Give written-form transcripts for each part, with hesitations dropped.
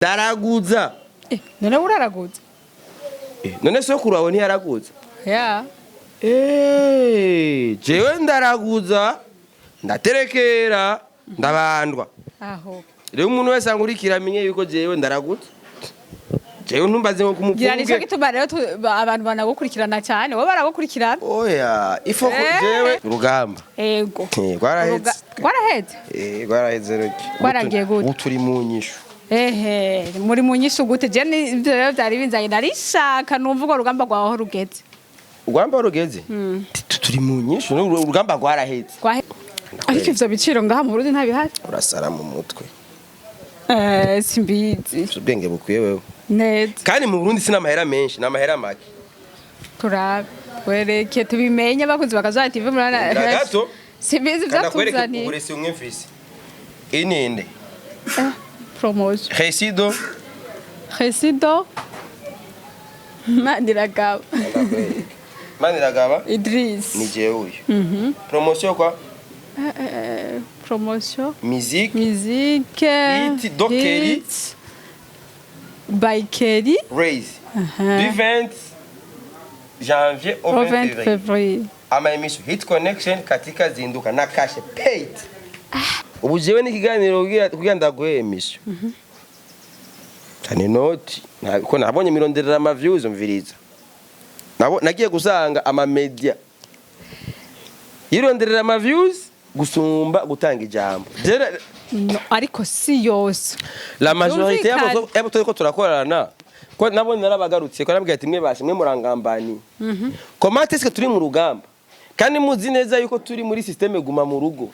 Ndaraguza. None uraraguza? None sokuru wawe ntiyaraguza? Ya. Jewe ndaraguza, ndaterekera, ndabandwa. Aho. Rero umuntu wese angurikira amenye yuko jewe ndaraguza, jewe ntumbaze ngo Ngira nico kumufunge. gituma rero abantu banagukurikirana cyane, wowe baragukurikirana. Oya, ifo jewe urugamba. Ego. Rwaraheze. Rwaraheze. Rwaraheze rero. Rwaragiye gute? Ubu turi mu nyishu. Ehe, muri mu nyishu gute? Je ivyo rero vyari binzanye, narishaka numva urwo rugamba rwawe aho rugeze. Urugamba rugeze, turi mu nyishu, urugamba rwaraheze. Ariko ivyo biciro ngaha mu Burundi ntabihari. Urasara mu mutwe. Simbizi. Ufise ubwenge bukwiye wewe. Neza. Kandi mu Burundi si n'amahera menshi, ni amahera make. Turabe wereke tubimenye, abakunzi bakazaha TV murana. Ndira gato. Simbizi. Kandi akwereke. Vyatuzaniye. Uburezi umwe mfise ininde. Promotion. Resido. Resido Maniragaba. Ndakwereke. Maniragaba. Idris. Ni jewe uyu promotion kwa Promotion. Musique. Musique. Hit, Doc Kelly. Hit, by Kelly. Raise du 20 janvier au au 20 20 février. Février. Ama emission Hit Connection katika Zinduka na cash paid. Ubu jewe n'ikiganiro kugira ndaguhe emission cyane noti ko nabonye mironderera ama views, umviriza. Nagiye gusanga ama media yironderera ama views gusumba gutanga ijambo. No, ariko si yose. La majorité Byumvikane. y'abo turiko turakorana ko nabonye narabagarutse ko nabwiye ati: "Mwe bashe mwe murangambani, comment est-ce que turi mu rugamba kandi muzi neza yuko turi muri système guma mu rugo,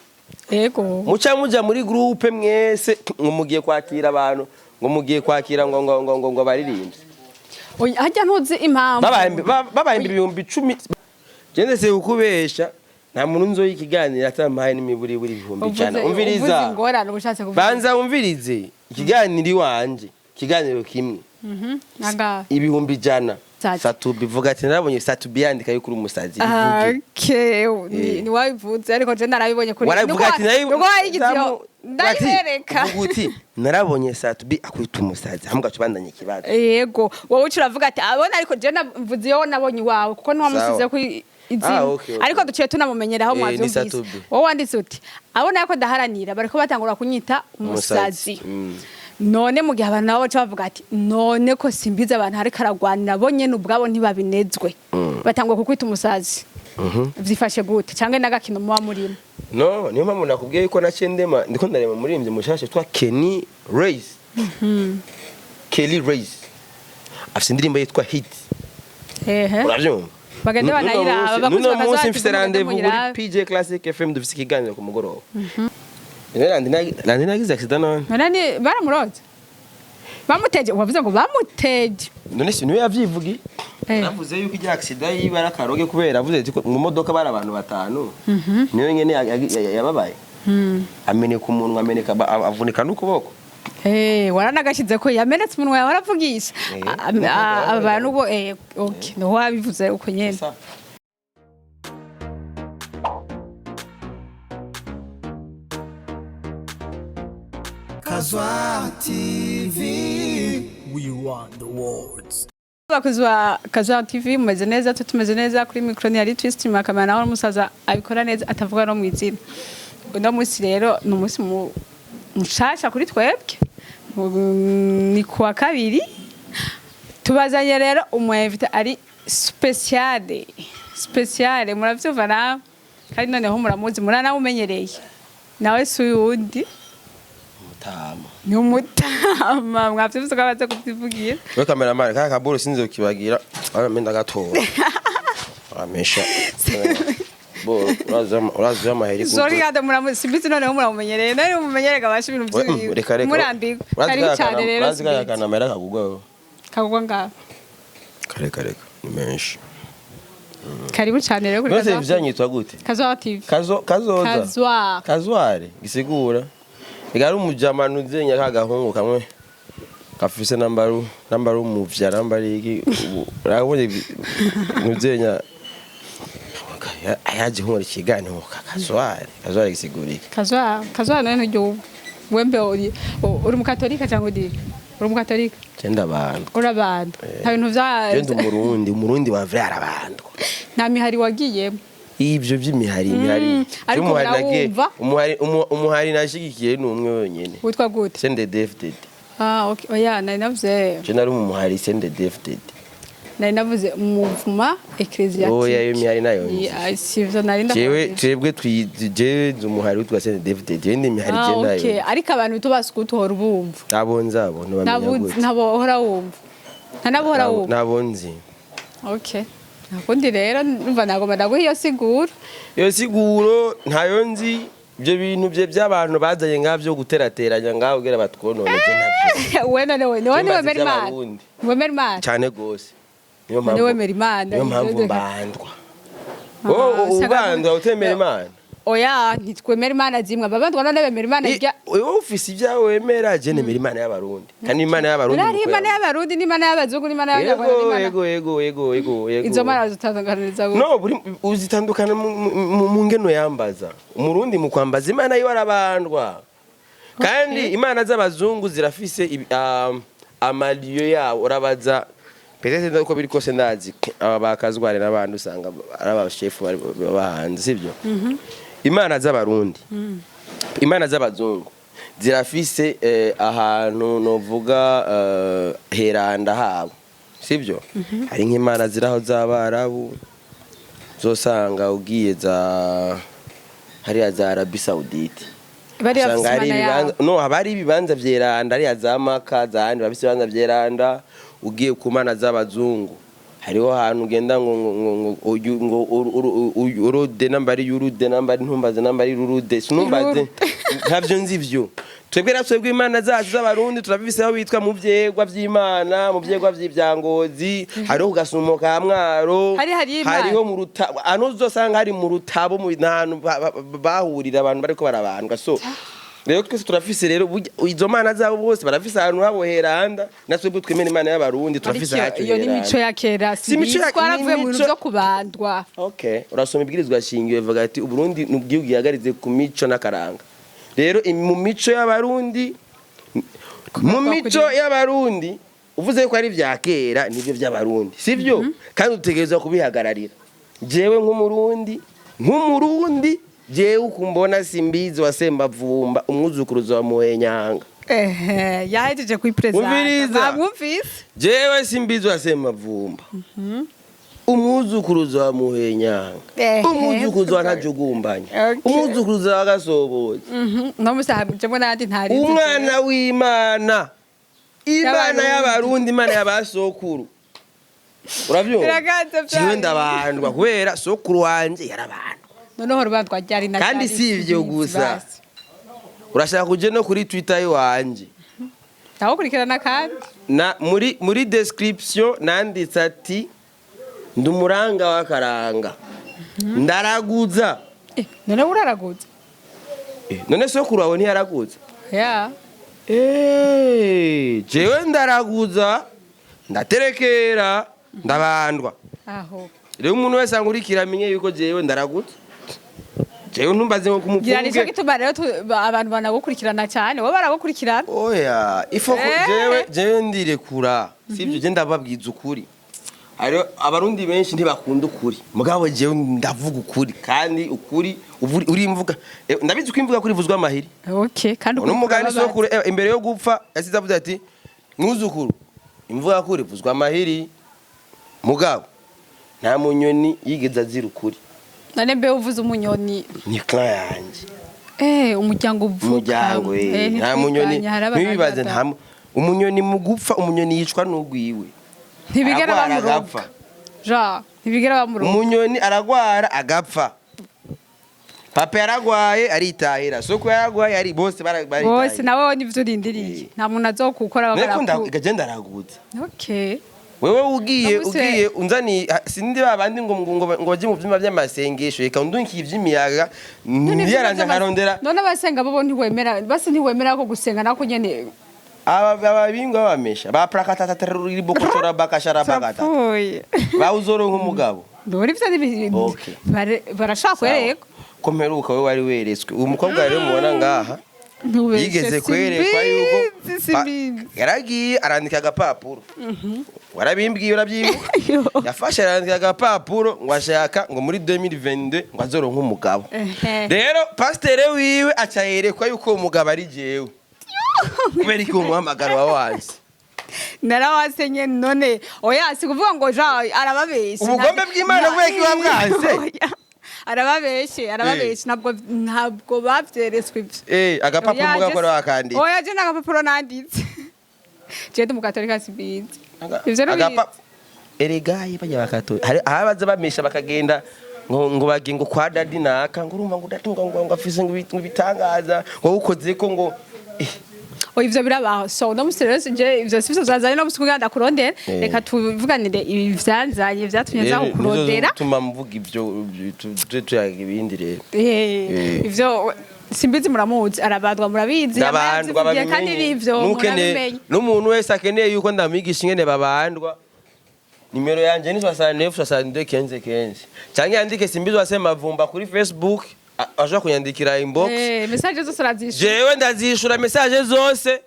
Ego. muca muja muri groupe mwese ngo mugiye kwakira abantu, ngo mugiye kwakira ngo baririmbye?" Oya, harya ntuzi impamvu. Babahemba 10,000. Jende se kukubesha, nta muntu nzoyi ikiganiro atampaye n'imiburiburi 100,000. Uvuze Umviriza. ingorane uba ushatse kuvuga. Banza wumvirize, ikiganiro iwanje, ikiganiro kimwe, Angahe? 100,000. Sati. Satubi vuga ati narabonye Satubi yandika yuko uri umusazi, bivuge. Okay, ni wabivuze, ariko je narabibonye kuri Waravuga ati nuko wayigize iyo ndayibereka. Uvuga uti narabonye Satubi akwita umusazi, hamwe gaca ubandanya ikibazo. Yego, wowe uca uravuga ati abona, ariko je mvuze iyo nabonye iwawe kuko ntiwamusize Sawa. ku izina. Ah, okay. Ariko duciye tunamumenyeraho. Ni Mwavyumvise. Satubi. Wowe wanditse uti abona ko ndaharanira, bariko batangura kunyita umusazi. None mu gihe abantu nabo baca bavuga ati none ko simbizi abantu ariko aragwanira, bo nyene ubwabo ntibabinezwe, batangwa kukwita umusazi, vyifashe gute? Canke n'agakino muba murimo? No, niyo mpamvu nakubwiye yuko naciye ndema, ndiko ndarema umuririmbyi mushasha witwa Kenny Race, Kelly Race, afise indirimbo yitwa Hit. Ehe. Uravyumva? Bagende banayiraba, abakunzi Nuno bakaza munsi bati mfise mugende rendez-vous kuri muyirabe. PJ Classic FM, dufise ikiganiro ku mugoroba. None Landry nagize accident none. None ni baramuroze, bamuteje, wavuze ngo bamuteje. None si niwe yavyivugiye? Yaravuze yuko ijya accident yiba ari akaroge, kubera avuze ati ko mu modoka bari abantu batanu, niyo nyene yababaye, ameneka umunwa, ameneka avunika n'ukuboko. Waranagashize ko yamenetse umunwa yawe, waravugisha abantu bo. Okay, no wabivuze uko nyene. Sa. Kazwa TV. We run the world. Abakozi ba Kazwa TV, mumeze neza? Twe tumeze neza. Kuri micro ni ari Twist Makamera, nawe umusaza abikora neza atavuga no mu izina. Uno munsi rero ni umunsi mushasha kuri twebwe. Ni kuwa kabiri, tubazanye rero umu invité ari spéciale spéciale, muravyumva nawe, kandi noneho muramuzi, muranawumenyereye, nawe si uyundi. Mutama. Ni umutama, mwavyumvise ko amaze kuvyivugira. We cameraman, kaya kaburo sinzi ukibagira, ara menda gatora. Aramesha. Bo uraza amaheri. Sorry gado, muramuzi, simbizi, noneho muramumenyereye, none mumenyereye kabasha ibintu We, reka reka. Murambirwa. Karibu cyane rero. Urazi kaya Simbizi. kana amahera kagugwa. Kagugwa ngaho. Kare kare ni menshi. Karibu cyane rero kuri Nose Kazwa. vyanyitwa gute? Kazwa TV. Kazo kazoza. Kazwa. Kazware gisigura. Igari umujama nuzenya ka gahungu kamwe kafise nambaru nambaru umuvya nambari iki urabonye nuzenya ayaje nkora ikiganiro kazware kazware gisigura iki? Kazwa, Kazwa, none ntiryo wembe uri mukatolika cyangwa uri Uri umukatolika? Je ndabandwa. Urabandwa, nta bintu vya Je ndi Umurundi, Umurundi wa vrai arabandwa. Nta mihari wagiyemo? Ibyo by'imihari, imihari. Ariko Umuhari nagiye urawumva? umuhari nashigikiye ni umwe wenyene. Witwa gute? CNDD-FDD. Ah, okay. Oya, nari navuze Je nari mu muhari CNDD-FDD. Nari navuze mouvement ecclésiastique. Oya, iyo mihari nayo nzi. Sivyo nari Jewe ndavuze. twebwe jewe nzi umuhari witwa CNDD-FDD, jewe ndi imihari Ah, je nayo. okay. Ariko abantu bita uhora ubumva? Abo nzi, abo ntibamenya gute. Ntabo uhora wumva, nta nabo uhora wumva? Nabo nzi. Okay, ntakundi rero, numva nagomba ndaguha iyo siguro. Iyo siguro ntayo nzi. Ibyo bintu bye by'abantu bazanye ngaho byo guterateranya ngaho kugira batwonone, je ntabyo. We none we niwe Mbazi wemera Imana? iby'Abarundi. Wemera Imana? Cyane gose, niyo None mpamvu. wemera Imana? Niyo mpamvu mbandwa. Ah, Wowe usanga- ubandwa utemera Imana? Oya, ntitwemera Imana zimwe. Ababandwa none bemera Imana irya Wowe ufise ibyawe wemera, je nemera Imana y'Abarundi, kandi Imana y'Abarundi None hariho nuko Imana y'Abarundi n'Imana y'abazungu n'Imana y'Abanyarwanda Yego. n'Imana Yego. Izo mana zitandukaniza gute? No, buri uzitandukana mu ngeno yambaza. Umurundi mu kwambaza Imana yiwe arabandwa, kandi imana z'abazungu zirafise amaliyo yabo urabaza. Peut-être uko biri kose ndazi aba bakazware n'abandi usanga ari abashefu bari baba hanze, sibyo? Imana z'Abarundi, imana z'abazungu zirafise ahantu novuga heranda habo, sibyo? Hari nk'imana ziraho z'Abarabu, zosanga ugiye za hariya za Arabie Saoudite. Bariya Usanga bafise hari Imana ibibanza yabo. No, haba hari ibibanza vyeranda hariya za Maka, za handi bafise ibibanza vyeranda. Ugiye ku mana z'abazungu hariho ahantu ugenda ngo uyu ngo urude nambari yurude nambari, ntumbaze nambari rurude, sinumbaze, ntavyo nzi ivyo. Twebwe na twebwe imana zacu z'Abarundi turabifise aho bitwa mu vyegwa vy'Imana, mu vyegwa vy'ivyangozi, hariho ku gasumo ka Mwaro. Hari Imana. Hariho mu rutabo, ahantu uzosanga hari mu rutabo, mu ahantu bahurira abantu bariko barabandwa. So rero twese turafise rero izo mana zabo bose barafise ahantu habo heranda, na twebwe twemera Imana y'Abarundi turafise Ariko ahacu iyo ni heranda. imico ya kera. Si imico Twaravuye ni mu bintu imico- byo kubandwa. Okay, urasoma ibwirizwa shingiro bivuga ati Uburundi ni ubwihugu gihagaritse ku mico n'akaranga. Rero mu mico y'Abarundi, mu mico y'Abarundi, uvuze ko ari vya kera, nibyo by'Abarundi, sivyo? Kandi utegerezwa kubihagararira. Jewe nk'Umurundi, jewe ukumbona Simbizi wa Sembavumba, umwuzukuruza wa Muhenyanga. Ehe, yahejeje kwipresenta. Umviriza. Bamwumvise. Jewe Simbizi wa Sembavumba, umwuzukuruza wa Muhenyanga, umwuzukuruza wa Ntajugumbanya, umwuzukuruza wa Gasobozi, No musaha jemwe n'abandi ntari nzi. Umwana w'Imana, Imana Y'Abarundi. y'Abarundi, Imana y'abasokuru, urabyumva? Biraganze vya Jewe ndabandwa kubera sokuru wanje yarabandwa. Noneho rubandwa ryari na Kandi ryari si ivyo tubizi gusa. basi. Urashaka kuja no kuri Twitter yiwanje? Ndawukurikirana kandi. Na muri description nanditse ati ndi umuranga w'akaranga, ndaraguza. None uraraguza? None sokuru wawe ntiyaraguza? Ya. Jewe ndaraguza, ndaterekera, ndabandwa. Aho. Rero umuntu wese angurikira amenye yuko jewe ndaraguza, jewe ntumbaze ngo Ngira nico kumufunge. gituma rero abantu banagukurikirana cyane, wowe baragukurikirana. Oya, ifo jewe ndirekura, sibyo? Je ndababwiza ukuri. Hariho Abarundi benshi ntibakunda ukuri, mugabo jewe ndavuga ukuri, kandi ukuri urimvuga. Ndabizi ko imvuga kuri ivuzwa amahiri. Okay, kandi Uno mugani ukuri sokuru imbere yo gupfa yasize avuze ati: "Mwuzukuru, imvuga kuri ivuzwa amahiri." Mugabo nta munyoni yigeze azira ukuri. None mbe uvuze umunyoni? Ni clan yanje. Umuryango uvuka. Umuryango, nta munyoni ntitwiganye, hari abantu ntibibaze bata- nta umunyoni mu gupfa, umunyoni yicwa n'ugwiwe. Ntibigera Aragwara bamuroga. agapfa. Ja, ntibigera bamuroga. Umunyoni aragwara agapfa. Papa yaragwaye aritahira, soko yaragwaye ari bose Bose. baritahira. Nawe nivyo urindiriye. Nta muntu azokukora. Niko bakora. ndagenda ndaraguza. Okay. Wewe ugiye Nabuse- ugiye unzani sindi babandi ngo baje mu vyumba vy'amasengesho, reka ndunkiye ivy'imiyaga ntiyaranze nkarondera. None abasenga bo ntiwemera basi, ntiwemera ko gusenga nako nyene? Aba ababingwa bamesha ba prakatatataribokora bakashara bakata. Turapfuye. Bawuzoronka umugabo. Ndabona ivyo Okay. barashaka Sawa. rero. Ko mperuka we wari weretswe uwo mukobwa rero mubona ngaha. Ntubeshe, Yigeze kwerekwa yuko simbizi, simbizi. Yaragiye arandika agapapuro, warabimbwiye, urabyibuka? Yo. Yafashe arandika agapapuro ngo ashaka ngo muri 2022 ngo azoronke umugabo. Rero pasiteri wiwe aca yerekwa yuko uwo mugabo ari jewe. Kubera iki uwo muhamagaro wa wanze? Narawasenye none. Oya, si kuvuga ngo ja arababeshe. Ubugombe bw'Imana kubera ko iba bwanse? Oya, arababeshe, arababeshe, ntabwo bavyeretswe ivyo. Agapapuro Oya, mugabo je- wakanditse. Oya, je nagapapuro nanditse. Je ndi umukatolika, simbizi ivyo. Nubizi. Erega bajya bakato hari aho baza bamesha bakagenda ngo bagiye ngo kwa daddy naka, ngo urumva ngo daddy ngo afise ngo ibitangaza ngo ukoze ko ngo. Oya, ivyo birabaho. So uno musi rero je ivyo sivyo vyazanye no musi kugira ndakurondera. Reka tuvuganire ibi vyanzanye, vyatumye nza Rero, kukurondera. nizo zotuma mvuga ivyo tuyaga ibindi rero. Ivyo simbizi muramuzi, arabandwa, murabizi. Ndabandwa. Yamaze kandi Babimenye. nivyo murabimenye. N'umuntu wese akeneye yuko ndamwigisha ingene babandwa, nimero yanje ni 69 62 15 15, cyangwa yandike Simbizi Wase Mavumba kuri Facebook, ashobora kunyandikira inbox. Message zose urazishura? Jewe ndazishura message zose.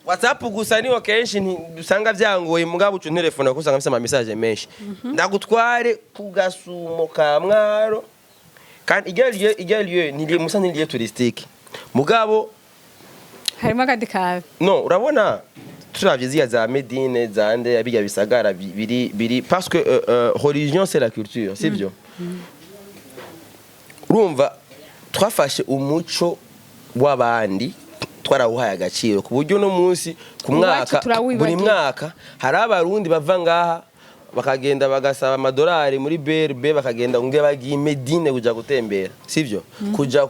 WhatsApp gusa niho kenshi usanga byangoye, mugabo uca unterefone kuko usanga mfise ama message menshi. Ndagutware ku gasumo ka Mwaro, kandi irya lieu ni musa, ni lieu touristique mugabo. Harimo akandi kawe. No, urabona turavye ziriya za Medine za nde bijya bisagara biri parce que religion c'est la culture, sivyo? Urumva twafashe umuco w'abandi twarawuhaye agaciro ku buryo no munsi ku Uwacu mwaka turawibagiwe. Buri mwaka hari Abarundi bava ngaha bakagenda bagasaba amadolari muri BRB, bakagenda ngo bagiye Medine kuja gutembera, sivyo? Kuja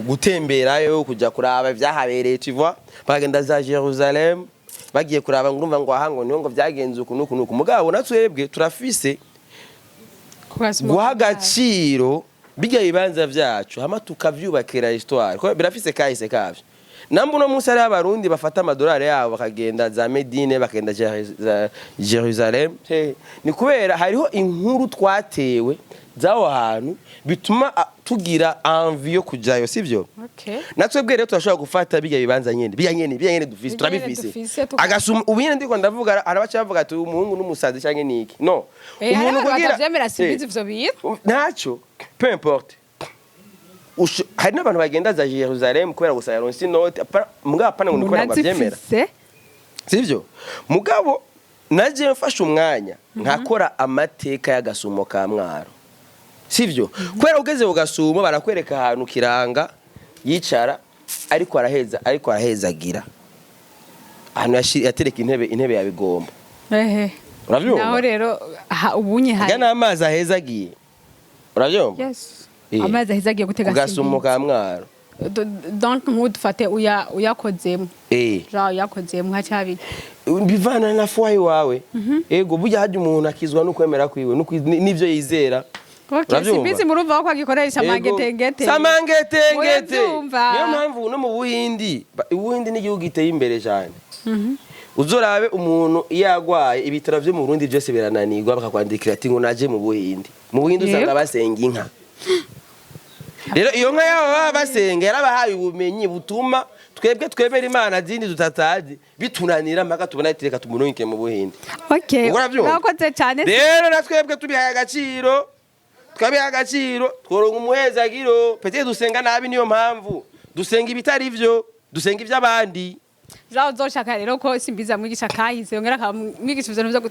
gutemberayo, kuja kuraba ibyahabereye, tu vois, bakagenda za Jerusalem bagiye kuraba ngo urumva ngo aha ngo niho ngo byagenze uku nuku nuku. Mugabo na twebwe turafise guha agaciro bijya bibanza vyacu, hama tukavyubakira histoire ko birafise kahise kavyo. Namba uno munsi hariho Abarundi bafata amadolari yabo bakagenda za Medine, bakagenda za Jerusalem, ni kubera hariho inkuru twatewe z'aho hantu bituma tugira envie yo kujayo, sivyo? Okay. Natwebwe rero turashobora gufata bijya bibanza nyene, bijya nyene dufise. Bijya nyene Turabifise. dufise, Agasuma ubu nyene ndiko ndavuga, arabaca bavuga ati umuhungu n'umusazi canke niki. No. Hari abantu batavyemera, simbizi ivyo bintu. Ntacyo, peu importe. Hari n'abantu bagenda za Jerusalem kubera gusa yaronse inote, mugabo apana ngo ni kubera ngo bavyemera. Unazifise. Sivyo? Mugabo naje mfashe umwanya nkakora amateka y'agasumo ka Mwaro, sivyo? Kubera ugeze ku gasumo barakwereka ahantu kiranga yicara ariko araheza, ariko arahezagira ahantu yatereka intebe ya bigomba. Uravyumva? Naho rero ubunye Ajya hari n'amazi ahezagiye, uravyumva? Yes. Amazi aheza agiye gutega. Ku gasumo ka Mwaro. Donc nk'udufate uya uyakozemo. Ja uyakozemo haca. Bivana na foi wawe. Ego, burya hajya umuntu akizwa n'ukwemera kwiwe n'ivyo yizera. Okay, Uravyumva? simbizi murumva ko agikoresha Ego. mangetengete. Samangetengete. Muravyumva? Niyo mpamvu no mu Buhindi, Ubuhindi ni igihugu giteye imbere cyane. Uzorabe umuntu iyo agwaye, ibitaro vyo mu Burundi byose birananirwa, bakakwandikira ati ngo naje mu Buhindi. Mu Buhindi usanga basenga inka. Rero iyo nka yabo baba basenga yarabahaye ubumenyi butuma twebwe twemera imana zindi tutatazi bitunanira, mpaka tubona ati reka tumurungike mu Buhindi. Okay. Ubwo uravyumva? Urakoze cyane. Rero na twebwe tubihaye agaciro, twabihaye agaciro, tworonka umuhezagiro. Peut-être dusenga nabi, niyo mpamvu dusenga ibitari vyo, dusenga ivy'abandi. Ja uzoshaka rero ko simbizi amwigisha kahise, yongera akamwigisha ivyo bintu vyo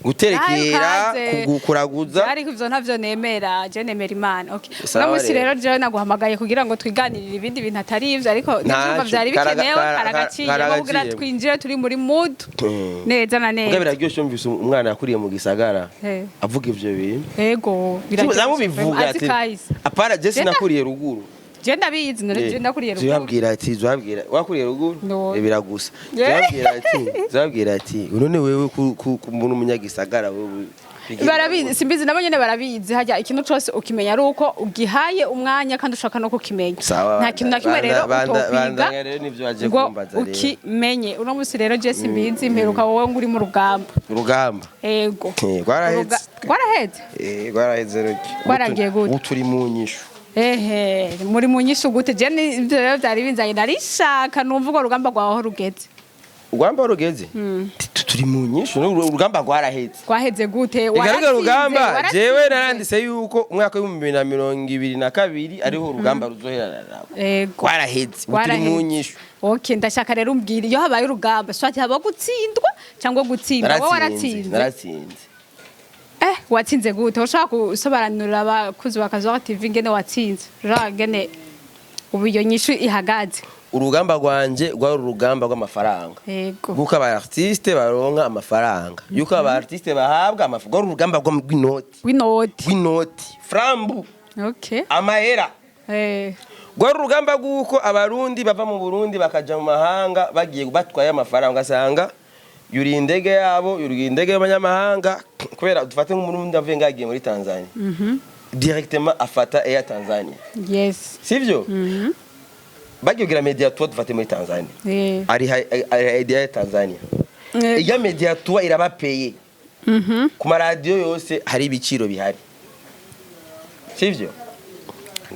Guterekera. Kaze. Kuraguza. Ariko ivyo ntavyo nemera, je nemera Imana. Okay. Sawa. Uno musi Rero. rero jewe naguhamagaye kugira ngo twiganirire ibindi bintu atari ivyo, ariko n'ivyumva Ntacyo. vyari bikenewe. Karagaciye kugira Karagaciyemo. twinjire turi muri mood neza na Muga neza. biraryoshe yumvise umwana yakuriye mu gisagara avuga ivyo bintu. Ego. Zamubivuga Azi ati kahise. apara je Jenda- sinakuriye ruguru. Je ndabizi none, je ndakuriye ruguru. Zibabwira ati, zibabwira wakuriye ruguru. No. Biragusa. Zibabwira ati none wewe ku muntu umunyagisagara wewe Barabizi, simbizi nabo nyene barabizi. Hajya ikintu cose ukimenya ari uko ugihaye umwanya kandi ushaka no kukimenya. Sawa, Nta kintu na kimwe rero utokwiga bandanya rero nivyo waje ngo kumbaza rero. ukimenye. Uno musi rero je simbizi mperuka wowe ngo uri mu rugamba. Urugamba. Ego. Rwaraheze. Rwaraheze. Rwaraheze ruki. Rwaragiye gute? Ubu turi mu nyishu. Ehe, muri mu nyishu gute? Je ivyo rero vyari binzanye, narishaka numva urwo rugamba rwawe aho rugeze. Urugamba rugeze, turi mu nyishu, urugamba rwarahetse. Rwaheze gute? Reka runo Waratsinze, rugamba waratsinze. jewe naranditse yuko umwaka w'2022 ariho urugamba ruzoherana. Ego. Rwarahetse, ubu turi mu Rwaraheze. nyishu. Okay, ndashaka rero umbwira, iyo habaye urugamba, swati haba gutsindwa cyangwa gutsinda, wowe waratsinze? Naratsinze. Eh, watsinze gute? Ushaka gusobanurira abakuzi ba Kazoza TV ngene watsinze, ushaka ngene ubu iyo nyishu ihagaze? Urugamba rwanje rwari urugamba rw'amafaranga, yuko aba artiste baronka amafaranga, yuko aba artiste bahabwa amafaranga. Rwari urugamba rw'inoti. W'inoti. Rw'inoti, frambu, amahera. Rwari urugamba rw'uko Abarundi bava mu Burundi bakaja mu mahanga, bagiye batwaye amafaranga, ugasanga yuriye indege yabo, yuriye indege y'abanyamahanga. Kubera dufate nk'Umurundi avuye ngaho agiye muri Tanzania, directement afata Air Tanzania, sivyo? Bagiye kugira media tour, dufate muri Tanzania, ari Air Tanzania, iya media tour irabapeye. Ku maradiyo yose hari ibiciro bihari, sivyo?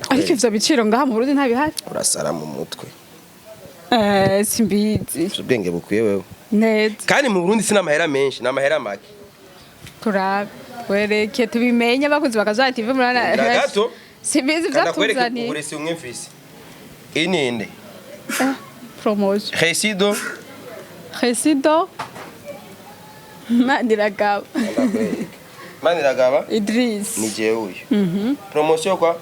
Ariko ivyo biciro ngaha mu Burundi ntabihari. Urasara mu mutwe. Eh, simbizi. Ufise ubwenge bukwiye wewe. Neza. Kandi mu Burundi sina amahera menshi, ni amahera make. Turabe, wereke tubimenye, abakunzi ba Kazoza TV murana. Nga gato. Simbizi. Kandakwereke. Vyatuzaniye. Uburesi umwe mfise, iyi ni inde? Promotion. Resido. Resido Maniragaba. Ndakwereke Maniragaba. Idris. Ni jewe uyu. Promotion kwa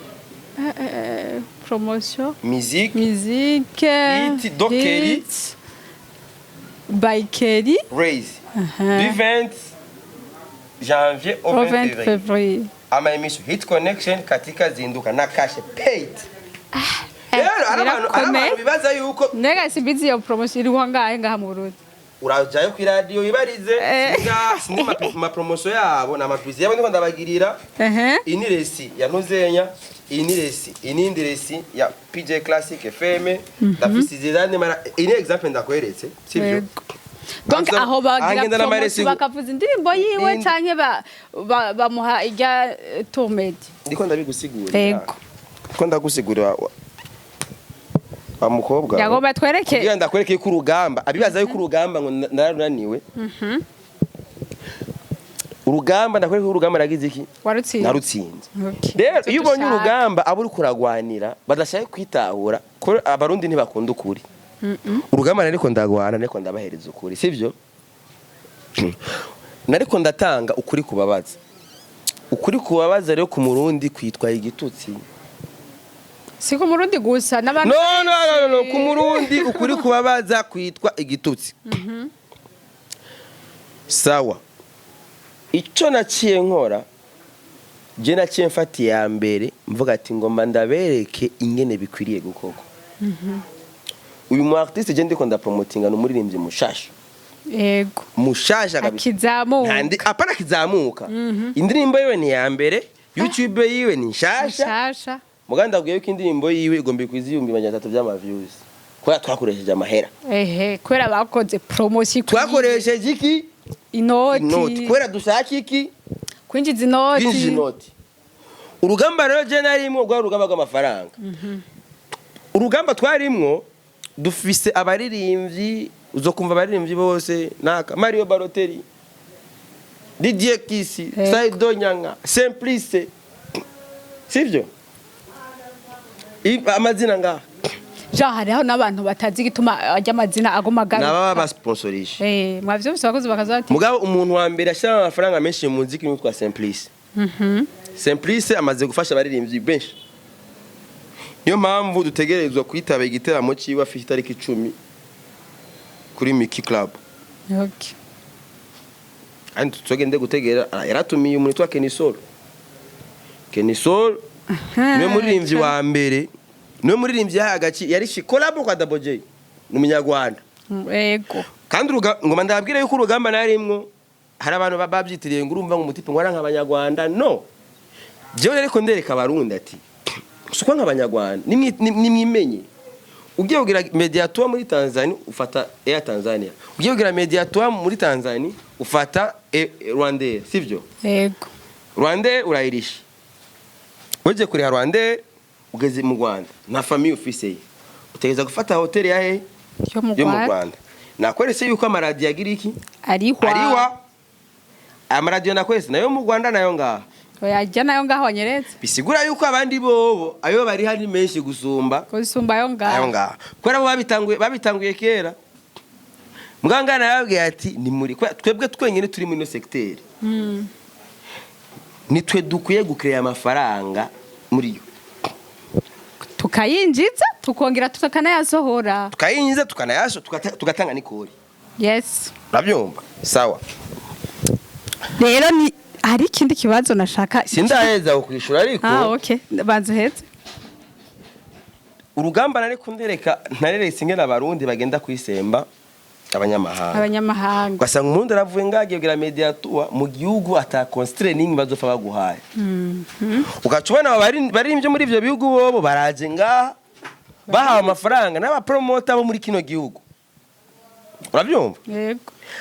Promotion. Musique. Musique. Hit, Dokeri. Hit, by Kelly. Raise du 20 janvier au au 20 20 février. Février. Ama émission Hit Connection katika Zinduka na cash paid. Rero hari abantu Birakomeye. bibaza yuko Nega simbizi iyo promotion iriho ngahe ngaha mu Burundi. Urajayo ku iradiyo wibarize. Sinzi ma promotion yabo na mapizi yabo ndiko ndabagirira. Iyi ni reçu ya Ntuzenya, iyi ni reçu, iyi ni indi reçu ya PJ Classic FM. Ndafise izindi mara, iyi ni exemple ndakweretse, sivyo? Yego. Donc aho bagira Ahangenda n'amaresi promotion, bakavuza indirimbo yiwe, canke bamuha irya tourmedi? Ndiko ndabigusigurira. Ndiko ndagusigurira wa mukobwa we. Yagomba twereke. Kugira ndakwereke yuko urugamba, abibaza yuko urugamba ngo nararunaniwe, urugamba, ndakwereke ko urugamba nagize iki? Warutsinze. Narutsinze. Okay. Rero Ivyo iyo ubonye dushaka. urugamba abo uri kuragwanira badashaka kwitahura ko Abarundi ntibakunda ukuri. Urugamba nariko ndagwana, nariko ndabahereza ukuri, sivyo? Nariko ndatanga ukuri kubabaza. Ukuri kubabaza rero ku Murundi kwitwa igitutsi. Si ku Murundi gusa, n'abantu. No, no, no, no, ku Murundi ukuri kubabaza kwitwa igitutsi. Sawa, icyo naciye nkora, je naciye mfata iya mbere mvuga ati ngomba ndabereke ingene bikwiriye gukorwa. Uyu mu artiste je ndiko ndapromotinga ni umuririmbyi mushasha. Mushasha kabisa. Akizamuka. Apana kizamuka, indirimbo yiwe ni iya mbere, YouTube yiwe ni nshasha. Mushasha. Muganda abwiye yuko indirimbo yiwe igomba ikwiza 300,000 by'ama views kubera twakoresheje amahera. Ehe, kubera bakoze promotion ikwiye. Twakoresheje iki? Inoti. Inoti, kubera dushaka iki? Kwinjiza inoti. Kwinjiza inoti. Urugamba rero je narimwo rwari urugamba rw'amafaranga. Urugamba twarimwo, dufise abaririmbyi, uzokumva abaririmbyi bose naka Mario Balotelli, Didier Kisi, Saido Nyanga, Simplice, sivyo? Amazina ngaha. Ja, hariho n'abantu batazi igituma ajya amazina aguma agaruka. Nababa basponsorisha. Eh, mwavyumvise abakozi bakaza bati Mugabo umuntu wa mbere ashyira amafaranga menshi mu muziki ni witwa Simplice. Simplice amaze gufasha abaririmbyi benshi, niyo mpamvu dutegerezwa kwitaba igiteramo cyiwe afite itariki 10 kuri Miki Club. Kandi tuzogende gutegera, yaratumiye umuntu witwa Kenisol. Kenisol niwe muririmbyi wa mbere, niwe muririmbyi yahaye agaciro, yari collabo kwa Double J, ni Umunyarwanda. Kandi ngoma ndababwira yuko urugamba narimwo, hari abantu babyitiriye ngo urumva ngo umutipe ngo ara nk'Abanyarwanda. No, jewe ariko ndereka Abarundi ati siko nk'Abanyarwanda, nimwimenye. Ugiye kugira media tour muri Tanzania ufata Air Tanzania, ugiye kugira media tour muri Tanzania ufata Rwandair, sivyo? Yego. Rwandair urayirisha, uje kuriha Rwandair. Ugeze mu Rwanda, nta famille ufise, utegereza gufata hoteli ya he? Yo mu Yo mu Rwanda. Rwanda. Nakweretse yuko amaradiyo agira iki? Arihwa. Ariwa amaradiyo, nakwese nayo mu Rwanda, nayo ngaha. Oya, jya nayo ngaho wanyeretse. Bisigura yuko abandi bobo ayo bari hari menshi gusumba gusumba ayo ayo ngaho. Ngaha kubera bo babitanguye kera. Muganga yababwiye ati ni muri kubera twebwe twenyine turi muri ino secteur, nitwe dukwiye gukereya amafaranga muri yo. Tukayinjiza, tukongera tukanayasohora. Tukayinjiza, tukanayasho, tugatanga n'ikori. Urabyumva? Sawa. Rero ni hari ikindi kibazo nashaka. Sindaheza kukwishura ariko. Ah, okay, banza uheze. Urugamba nari kundereka, nareretse ingene Abarundi bagenda kwisemba abanyamahanga. Abanyamahanga. Ugasanga umurundi aravuye ngagiye kugira media tour mu gihugu ata contrat n'imwe bazopfa baguhaye. Ugaca ubona aba baririmbye muri ivyo bihugu, bobo baraje ngaha bahawe amafaranga n'abapromota bo muri kino gihugu. Urabyumva? Yego.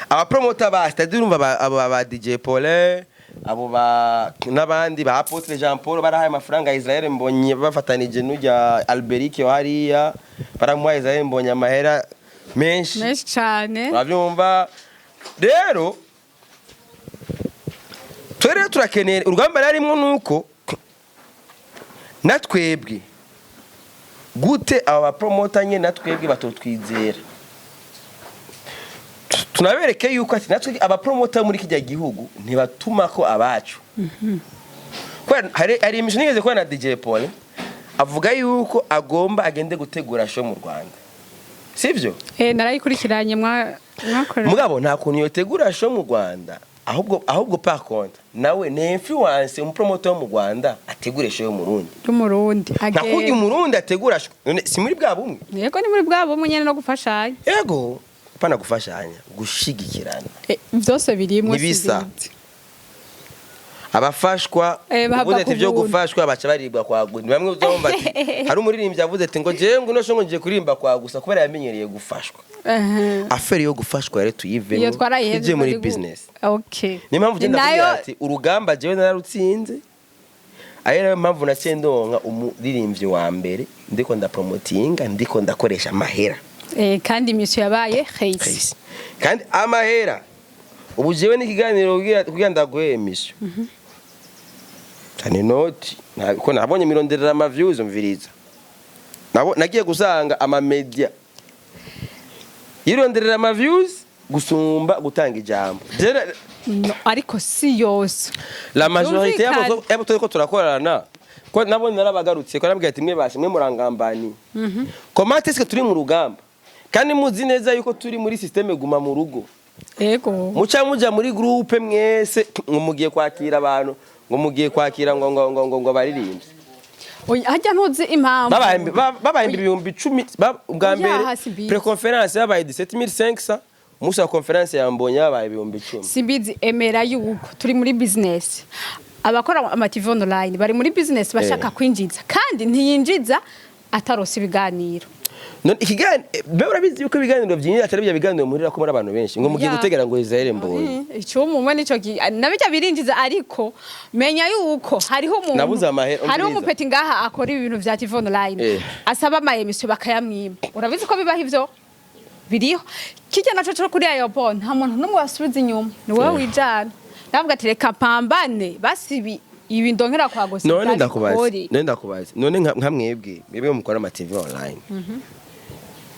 Abapromota ba stade, urumva, abo ba DJ Paulin, abo ba n'abandi ba Apotre Jean Paul barahaye amafaranga ya Israel Mbonyi, bafatanije n'ujya Alberic wa hariya, baramuha Israel Mbonyi amahera menshi. Menshi cyane. Urabyumva? Rero twe rero turakeneye urugamba rarimwo nuko natwebwe gute aba bapromota nye natwebwe batotwizera, tunabereke yuko ati natwe abapromota muri kijya gihugu ntibatuma ko abacu. Kubera hari imisho nigeze kubona na DJ Paul avuga yuko agomba agende gutegura show mu Rwanda, sivyo? Eh, narayikurikiranye mwakorera. Mugabo nta kuntu yotegura show mu Rwanda, ahubwo par contre nawe ni influence umupromoter wo mu Rwanda ategure show yo mu Burundi. Y'umurundi. Nta kurya umurundi ategura show. None si muri bwa bumwe? Yego, ni muri bwa bumwe nyene no gufashanya. Yego, pana gufashanya, gushigikirana. Eh, byose birimwo. Ntibisa. Sinzi. Abafashwa Bahabwa uvuze ati byo ku buntu. Gufashwa baca baribwa kwa gusa. Bamwe uzumva ati hari umuririmbyi yavuze ati ngo jewe ngo ino show ngo ngiye kuririmba kwa gusa kubera yamenyereye gufashwa. Affaire yo gufashwa rero tuyivemo. Iyo twarayihevye. Tujye muri business. Okay. Niyo mpamvu ugenda Nayo kugira ati urugamba jewe nararutsinze, ari nayo mpamvu naciye ndonka umuririmbyi wa mbere ndiko ndapromotinga, ndiko ndakoresha amahera. Eh, kandi imisho yabaye heyisi. Kahise. Kandi amahera ubu jewe n'ikiganiro kugira ndaguhe émission cyane noti ko nabonye mironderera ama views. Umviriza, nagiye gusanga ama media yironderera ama views gusumba gutanga ijambo. No, ariko si yose. La majorité Byumvikane. yabo turiko turakorana ko nabo narabagarutse ko nabwiye ati mwe bashe mwe murangambani, comment est-ce que turi mu rugamba kandi muzi neza yuko turi muri système guma mu rugo? Yego. Muca muja muri groupe mwese ngo mugiye kwakira abantu, ngo mugiye kwakira ngo baririmbye. Oya, harya ntuzi impamvu. Babaye 10,000 ubwa Oya, mbere. hasi bizi. Préconférence yabaye 17,500, umunsi wa conférence yambonye yabaye 10,000. Simbizi, emera yuko turi muri business. Abakora ama TV online bari muri business, bashaka kwinjiza, kandi ntiyinjiza atarose ibiganiro. None ikiganiro, be urabizi yuko ibiganiro byinshi atari bya biganiro muhurira ko muri abantu benshi ngo mugiye gutegera ngo Israel Mbonyi. Icyuma umwe nico nabijya birinjiza, ariko menya yuko hariho umuntu Nabuze amahera, hariho umviriza. umupeti ngaha akora ibintu vya TV online, asaba ama émission bakayamwima. Urabizi ko bibaho, ivyo biriho. Kijya naco cyo kuri aéroport, nta muntu n'umwe wasubiza inyuma, ni wowe wijana. Ndavuga ati reka pambane basi ibi ndongera kwa gosi. None ndakubaza, none ndakubaza, none nka mwebwe mukora ama TV online,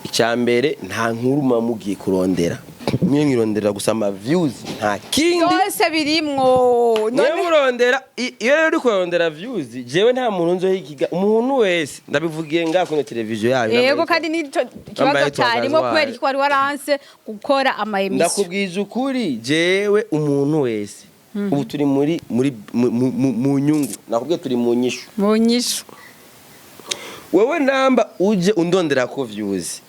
icya mbere nta nkuru muba mugiye kurondera, mwe mwirondera gusa ama views, nta kindi. Byose birimwo. Mwe None murondera iyo rero uri kurondera views, jewe nta muntu nzoha ikiga umuntu wese, ndabivugiye ngaha kuri televiziyo yayo. Yego, kandi nico kibazo Bambaye cyarimo twagazwaye. kubera iki wari waranse gukora ama émission? Ndakubwiza ukuri, jewe umuntu wese ubu turi muri mu nyungu, nakubwiye turi mu nyishu. Mu nyishu. Wewe namba uje undondera ko views,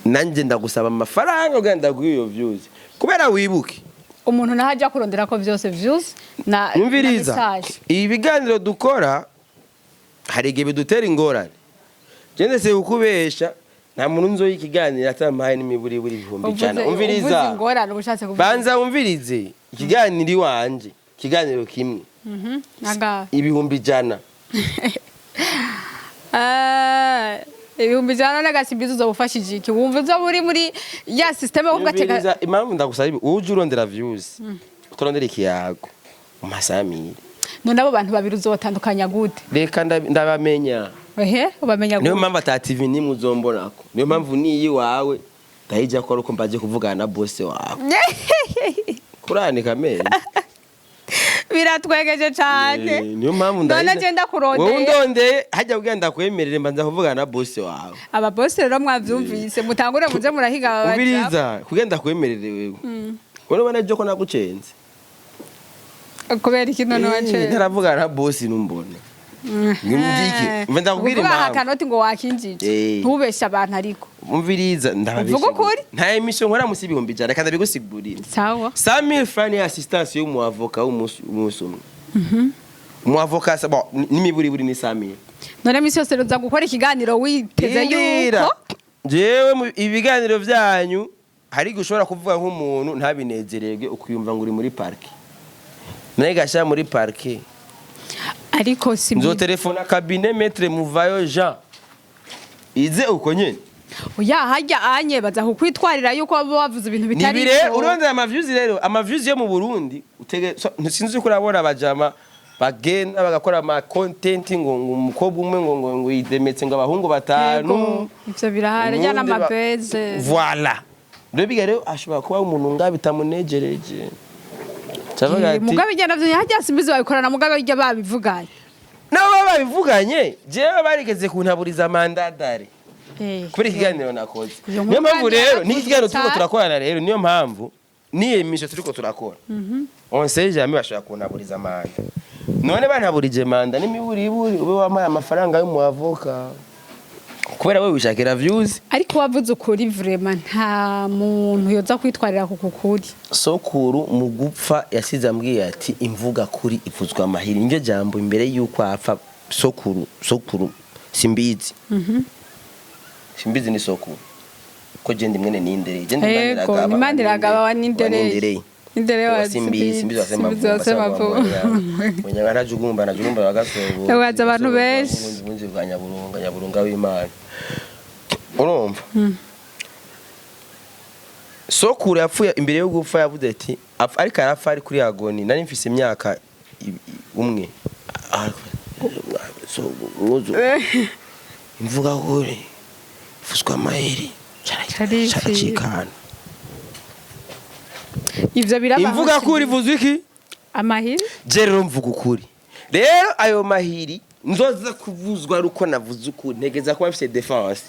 nanjye ndagusaba amafaranga kugira ndaguhe iyo views, kubera wibuke Umuntu naho ajya kurondera ko byose views na nyumviriza, na message. Ibi biganiro dukora hari igihe bidutera ingorane. Jende se kukubesha, nta muntu nzoha ikiganiro atampaye n'imiburiburi 100,000. Uvuze Umviriza, ingorane ubushatse kuvuga. Banza wumvirize, ikiganiro iwanje, ikiganiro kimwe, Naga 100,000. Ah, 100,000 n'agasimbizi uzobufashije iki? Wumva uzoba uri muri ya système yo kugateka? Umviriza, impamvu ndagusaba ibi, uje urondera views, utarondera ikiyago, umasamire. None abo bantu babiri uzobatandukanya gute? Reka ndabamenya. Ehe, ubamenya Niyo gute? mpamvu ata TV nimwe uzombonako. Niyo mpamvu niyi wawe ndayijya ko ari uko mbaje kuvugana na boss wawe kuranika amenyo. Biratwegeje cane. Eh, niyo mpamvu None ndayijya. je ndakurondeye. Wowe undondeye hajya kugira ndakwemerere, mbanza kuvugana na boss wawe. Aba boss rero mwavyumvise, mutangure muze murahiga aba baja. Ubiriza, kugira ndakwemerere wewe, urabona ibyo ko nagucenze. Kubera iki none wace? Ntaravugana na boss numbona ngiki mbe ndakubwira Uvuga impamvu. akanoti ngo wakinjije. Eh. Ntubeshe abantu ariko. Umviriza, ndababesha. Uvuga ukuri. Nta émission nkora musi 100,000. Reka ndabigusigurira. Sawa. 100,000 francs ni assistance y'umu avocat w'umunsi, umunsi umwe. Umu avocat bon, n'imiburiburi ni 100,000. None misi yose uza gukora ikiganiro witeze Indira. yuko Jewe mu ibiganiro vyanyu hari igihe ushobora kuvuga nk'umuntu ntabinezererwe, ukiyumva ngo uri muri parquet, naye gasha muri parquet. Ariko si Nzotelefona cabinet maître Muvayo Jean ize uko nyene. Oya, hajya anye baza kukwitwarira yuko baba bavuze ibintu bitari Nibire byo. urondera ama views rero, ama views yo mu Burundi utege sinzi ko urabona abajama bagenda bagakora ama content ngo umukobwa umwe ngo yidemetse ngo abahungu batanu. Yego, ivyo birahari jya Ubundi n'amabeze. Voilà, rero biga rero ashobora kuba umuntu nga bitamunejereje. Cavuga ati Mugabe ijya navyo hajya simbizi babikorana, mugabe ijya babivuganye. Nabo baba babivuganye. Jewe barigeze kuntaburiza mandat d'arrêt kubera ikiganiro nakoze. Iyo Niyo nkuru mpamvu kandi rero yarakunzwe n'iki kiganiro turiko cyane. turakorana rero, niyo mpamvu n'iyo émission turiko turakora, on sait jamais, bashobora kuntaburiza mandat. None bantaburije mandat n'imiburiburi ube wampaye amafaranga y'umu avocat kubera wewe wishakira views. Ariko wavuze ukuri, vraiment nta muntu yoza kwitwarira ku kukuri. Sokuru mu gupfa yasize ambwiye ati: "Imvuga kuri ivuzwa amahiri." Niryo jambo imbere y'uko apfa sokuru. Sokuru simbizi, simbizi ni sokuru ko je ndi mwene Nindereye, je ndi. Yego, ni Maniragaba wa Nindereye. Nindereye wa Simbizi, Simbizi wa Simbizi wa Semavuba. Munyaga najugumba najugumba wa Gasongo. Yabaza abantu benshi. Bunzi bwa Nyaburunga, Nyaburunga w'Imana. Urumva sokuru yapfuye, imbere yo gupfa yavuze ati ariko arapfa ari kuri agonie, nari mfise imyaka 1. So, imvuga kuri ifuswa amaheri. Caricika. Caracikana. Ivyo birabaho. Imvuga kuri ivuzwa iki? Amahiri. Je rero mvuga ukuri. Rero ayo mahiri nzoza kuvuzwa ari uko navuze ukuri, ntegeza kuba mfise défense.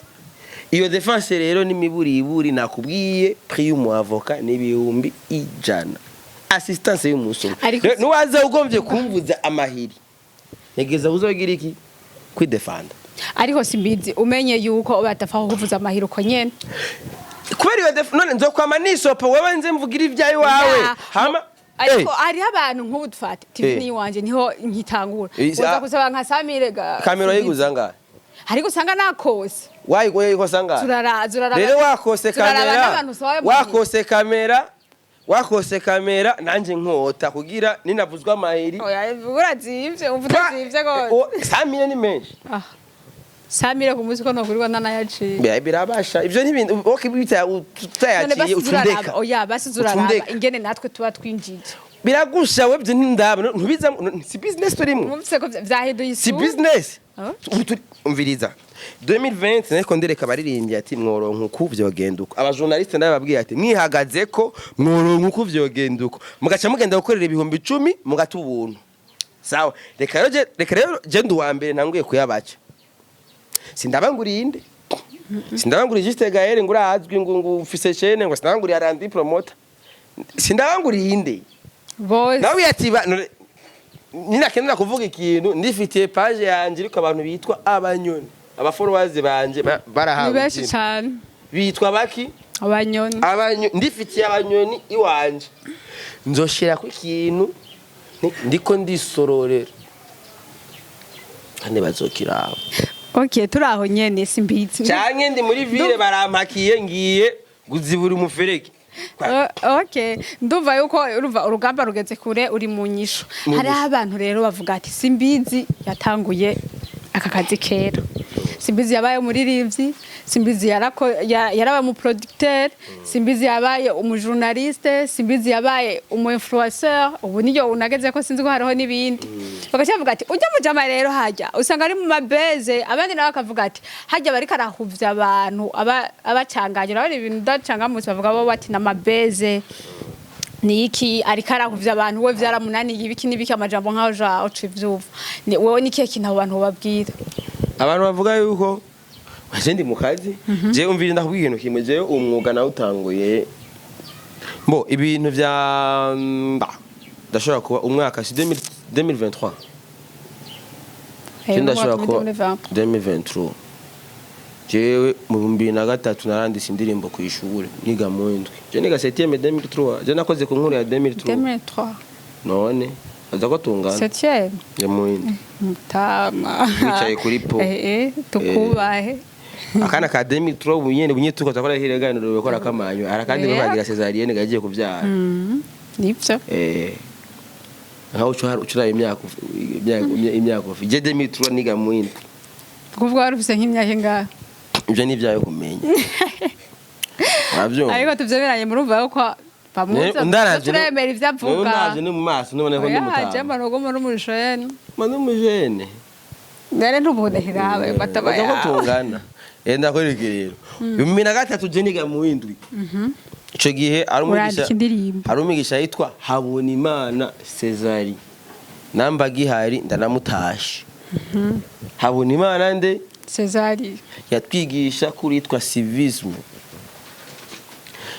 Iyo défense rero n'imiburiburi nakubwiye, prix y'umu avocat ni 100,000, assistance y'umunsi umwe. Rero nuwaza ugombye kumvuza amahiri, ntegeza uzogira iki? Kwidefanda. Ariko simbizi, umenye yuko badapfa kukuvuza amahiri uko nyene. Kubera iyo none nzokwama nisopa wewe nze mvugira ibyawe wawe. Ya, hama ariko hariho abantu nk'ubu dufate TV Eh. ni iwanje, niho nkitangura. Eh, uza ah. gusaba nka Samire ga Kamera yiguza ngahe? Ariko usanga nakose. Wayikosa ngahe? Turara Rero wakose turaraba kamera, n'abantu usaba wakose kamera, wakose kamera, nanje nkota kugira ninavuzwa amahiri. Oya, urazimvye, umva utazimvye gose. 100,000 ni menshi. Ah. Samire ku munsi ko nokurirwa nanayaciye. Birabasha ivyo ntibintu okay bita None utayaciye basi ucundeka. zuraraba, oya basi zuraraba Ucundeka. ingene natwe tuba twinjije. Biragusha webye ntindaba ntubiza, si business turimo. Mwumvise ko vyahinduye Si isura. business. Ah. Ubu umviriza, 2020 nariko ndereka abaririmbyi ati mworonka uku vyogenda uko. Abajournaliste nababwiye ati mwihagaze ko mworonka uku vyogenda uko, mugaca mugenda gukorera 10,000 mugata ubuntu. Sawa, reka rero je ndi uwa mbere ntanguye kuyabaca. Sindabanguriye inde, sindabanguriye Juste Gaël ngo urazwi ngo ufise chaîne, ngo sindabanguriye Arandi promoter, sindabanguriye inde. Bose. Nawe ati ninakenera kuvuga ikintu ndifitiye page yanje, ariko abantu bitwa abanyoni, aba followers banje barahawe Ni benshi izina. cane. Bitwa baki? Abanyoni. Ndifitiye abanyoni iwanje, nzoshira ku ikintu ndiko ndisororera kandi bazokiraba. Okay, turi aho nyene simbizi. Canke ndi muri ville barampakiye ngiye kuzibura umuferege. Okay, ndumva yuko urumva urugamba rugeze kure, uri mu nyishu. Mu Hariho nyishu. abantu rero bavuga ati simbizi yatanguye aka kazi kera. Simbizi yabaye umuririmbyi, Simbizi yarabaye umuproducteur, Simbizi yabaye umujournaliste, Simbizi yabaye umu influenceur. Ubu niyo unageze ko sinzi ko hariho n'ibindi. Bagaca bavuga ati ujya mujama rero hajya usanga ari mu mabeze. Abandi nabo bakavuga ati hajya bariko arahuvya abantu, abacanganya. Urabona ibintu udacangamutse, bavuga bo bati n'amabeze, ni iki ariko arahuvya abantu, we vyaramunaniye, ibiki n'ibiki, amajambo nkaho ja uca ivyumva. Wewe ni kihe kintu abo bantu babwira? Abantu bavuga yuko waje ndi mu kazi, jewe umvira, ndakubwira ikintu kimwe. Jewe umwuga nawutanguye mbo ibintu vya mba ndashobora kuba umwaka si 2023. Je ndashobora kuba 2023. Jewe mu 2003 naranditse indirimbo ku ishure niga mu ndwi. Je niga 7e 2003. Je nakoze ku nkuru ya 2003. 2003. None aza ko tungana. Septième. Ya mu ndwi. Mutama. Wicaye kuri po. Tukubahe. Akana ka 2003 ubu nyene bunye tuko takora hireganiro bakora kamanyo arakandi bagira césarienne gagiye kuvyara. Nivyo. Nkaho ucura imyaka je 2003 niga mu ndwi. Kuvuga wari ufise nk'imyaka ingahe? Ivyo ni ibyawe kumenya, uravyumva? Ariko tuvyemeranye, murumva yuko bamuzi, turemera ivyo avuga. Ndavye no mu maso nubona ko ndi Oya, mutama. Je mbona uguma uri umujene. Mba ndi umujene. Nere ntuboneherawe bataba Baza ko yawe. tungana. Ndakwereka rero, 2003 je niga mu windwi. Ico gihe ari umwigisha Urandika indirimbo. Hari umwigisha yitwa Habonimana Cesari, namba gihari ndanamutashe. Habonimana nde? Cesari. Yatwigisha kuri yitwa civisme.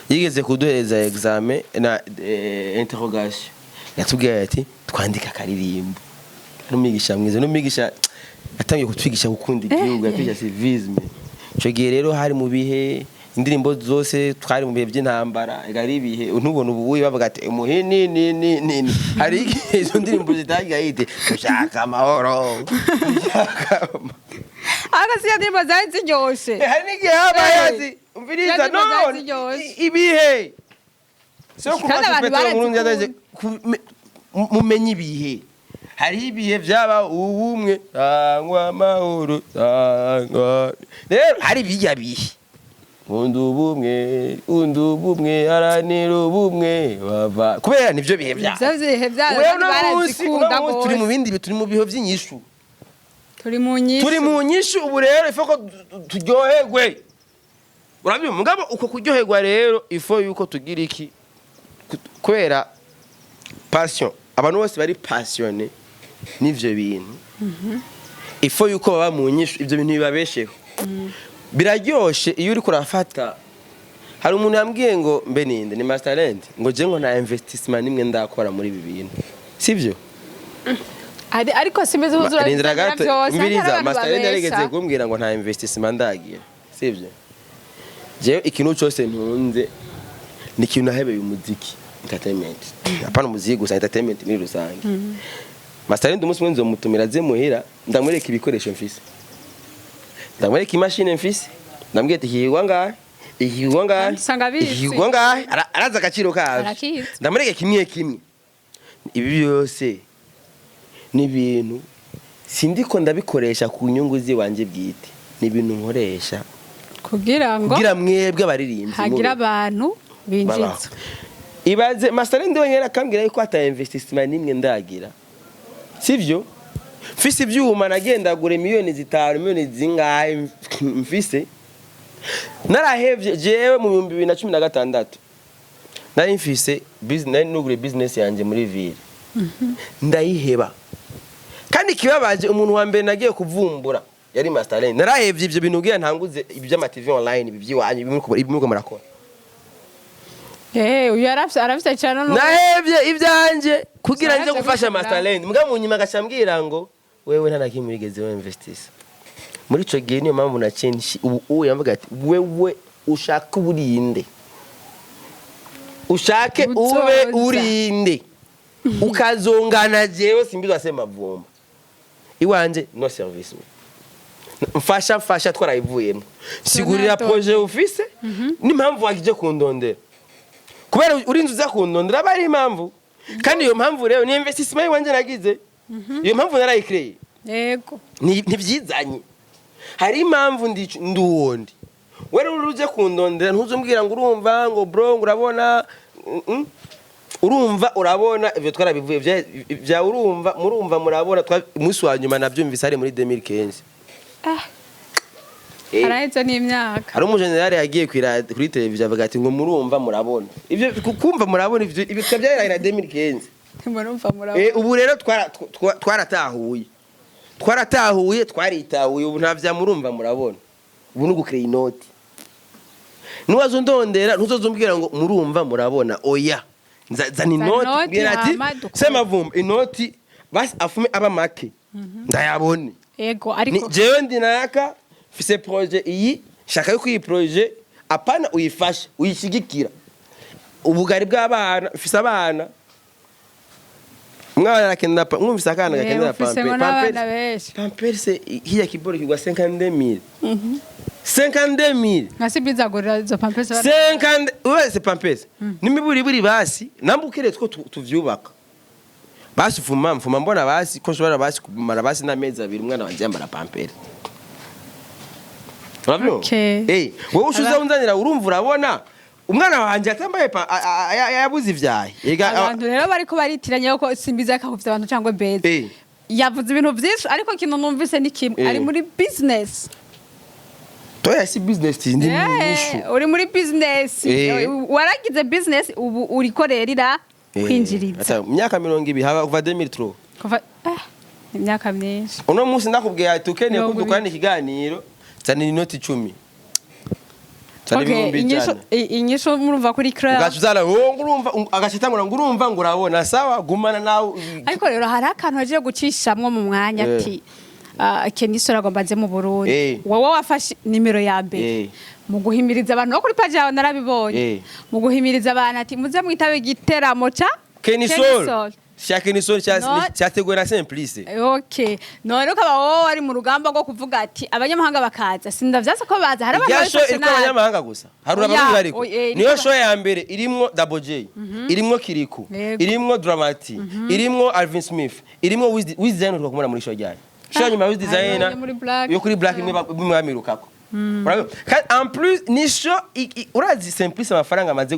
Yigeze kuduhereza examen na interrogation, yatubwiye ati twandika akaririmbo. N'umwigisha mwiza, n'umwigisha yatangiye kutwigisha gukunda igihugu, yatwigisha civisme. Ico gihe rero hari mu bihe indirimbo zose twari mu bihe by'intambara, ari ibihe ntubona ubu bavuga ati umuhini ni ni ni ni. Hari igihe izo ndirimbo zitagira yite dushaka amahoro, dushaka amahoro. Ariko si ndirimbo zari ziryoshe. Hari n'igihe habaye ati umviriza. Indirimbo zari No ziryoshe. Ibihe sio Kandi kuva abantu Petero Nkurunziza barazikunda. Mumenye ibihe. Hariho ibihe byaba ubumwe tangwa amahoro tangwa. Rero hari bijya bihe nkunda ubumwe, nkunda ubumwe, haranira ubumwe bava kubera nivyo bihe byabo. Ivyo bihe vyabo. Wewe Kandi uno munsi barazikunda uno munsi turi mu gose. bindi bihe, turi mu bihe by'inyishu. Turi mu nyishu. Turi mu nyishu ubu. Rero ifo ko turyoherwe, urabyumva? Mugabo uko kuryoherwa rero il faut yuko tugira iki? Kubera passion, abantu bose bari passionné n'ivyo bintu, il faut yuko baba mu nyishu, ivyo bintu bibabesheho. Biraryoshe iyo uriko urafata. Hari umuntu yambwiye ngo mbe ninde, ni Masterland, ngo je ngo nta investissement nimwe ndakora muri ibi bintu, sivyo? Ariko simeze uzura. Rindira gato. Byose Umviriza, abantu Masterland yarigeze babesha. kumbwira ngo nta investissement ndagira, sivyo? Jewe ikintu cyose ntunze ni ikintu nahebeye umuziki, entertainment. Apana umuziki gusa, entertainment muri rusange. Masterland umunsi umwe nzomutumira aze muhira, ndamwereka ibikoresho mfise, ndamwereka imashini mfise, ndamubwira ati higwa ngahe, ihigwa ngahe. Usanga abizi. Ihigwa ngahe. Arazi agaciro kavyo. Arakizi. Ndamwereka kimwe kimwe. Ibi byose ni ibintu sindiko ndabikoresha ku nyungu ziwanje bwite, ni ibintu nkoresha kugira ngo kugira mwebwe abaririmbyi hagira mube abantu binjiza. Babaho. Ibaze Masterland wenyine akambwira yuko ata investissement nimwe ndagira, sivyo? Mfise ivyuma nagendagura miliyoni 5, miliyoni zingahe mfise narahevye. Jewe mu 2016 nari mfise business, nari nugure business yanje muri ville, ndayiheba. Kandi ikibabaje, umuntu wa mbere nagiye kuvumbura yari Masterland. Narahevye ivyo bintu kugira ntanguze iby'ama TV online, ibi by'iwanyu, ibi muriko murakora. Uyu arafise cyane no Nahevye ivyanje kugira nje Arafise gufasha gukora. Masterland. Mbwa mu nyuma agaca ambwira ngo wewe nta na kimwe wigeze winvestisa muri ico gihe. Niyo mpamvu naciye ubu yamvuga ati wewe ushaka uburinde, ushake ube Uzoza. Urinde ukazongana. Jewe simbizwa Semavumba iwanje no service mfasha mfasha twarayivuyemo. Sigurira Ronaldo. projet ufise n'impamvu wakije kundondera, kubera urinze uza kundondera aba ari impamvu. Kandi iyo mpamvu rero ni investissement iwanje nagize, iyo mpamvu narayicreye. Yego. Ntibyizanye. Hari impamvu ndi uwondi. Wewe rero uje kundondera, ntuzumbwira ngo urumva, ngo bro, ngo urabona, urumva, urabona. Ivyo twarabivuye vya urumva, murumva, murabona. Umunsi wa nyuma navyumvise ari muri 2015. Ah, haraheze n'imyaka. Hari umujenerali yagiye kuri televiziyo avuga ati ngo murumva, murabona. Ivyo kumva, murabona, ivyo ibi byaraye na 2015. Murumva, murabona. Ubu rero twaratahuye, twaratahuye, twaritahuye. Ubu nta vya murumva, murabona. Ubu ni ugucréer inoti. Nuwaza undondera, ntuzozumbwira ngo murumva, murabona. Oya, zana inoti. Inoti, Mbwira ati hama dukore. Semavumba, inoti basi afume aba make ndayabone. Ego. Ni Ariko jewe ndi naka, mfise projet iyi, shaka yuko iyi projet apana uyifashe, uyishigikira. Ubugari bw'abana, mfise abana, umwana arakenera mwumvise akana gakenera Ufise ngo n'abana benshi. Pampers hiya kiboro kigwa 52,000, 52,000. Nka Simbizi agurira izo pampers abana. 50 wese pampers n'imiburiburi. Basi nambukire two tuvyubaka basi. Fuma mfuma mbona basi ko nshobora basi kumara basi n'amezi 2 umwana wanje yambara pampers. Urabyumva? Okay. Wowe ushuze unzanira urumva, urabona, umwana wanje atambaye yabuze ivyaye. Ega, Abantu rero bariko baritiranya ko Simbizi akakuvye abantu cyangwa beza. Yavuze ibintu byinshi, ariko ikintu numvise ni kimwe: ari muri business. Toya, si business, ndi mu nyishu. Uri muri business. Waragize business, ubu uriko rero ira kwinjiriza. Ata, mu myaka 20 haba kuva 2003. Kuva imyaka myinshi. Uno munsi ndakubwiye ati ukeneye ko 20. dukorana ikiganiro, zanira inoti 10, zana Okay, ibihumbi inyishu ijana. Inyishu murumva kuri Claire. Ugaca uzana wowe ngo urumva, agaca atangura ngo urumva, ngo urabona. Sawa, gumana nawe. Ariko rero hari akantu agiye gucishamwo mu mwanya ati Kenny Sol agomba aze mu Burundi. Wowe wafashe nimero ya mbere mu guhimiriza abantu no kuri page yawe narabibonye, mu guhimiriza abantu ati muze mwitabe igiteramo ca Kenny Kenny Sol cya Kenny Sol cyateguwe na Simplice. Okay, none ukaba wowe wari mu rugamba rwo kuvuga ati abanyamahanga bakaza, sindavyase ko baza, hari abantu Irya show babifashe iriko nabi. abanyamahanga gusa, hari Oya, abarundi bariko. oya, Niyo iriko show ya mbere irimwo Double J, irimwo Kiriku, irimwo Dramati, irimwo Alvin Smith, irimwo Wiz Designer. Twakumura muri show ryayo, show nyuma ya Wiz Designer Yo muri Black. Yo kuri Black, imwe bamwirukako. Urabona? Kandi en plus ni show urazi Simplice amafaranga amaze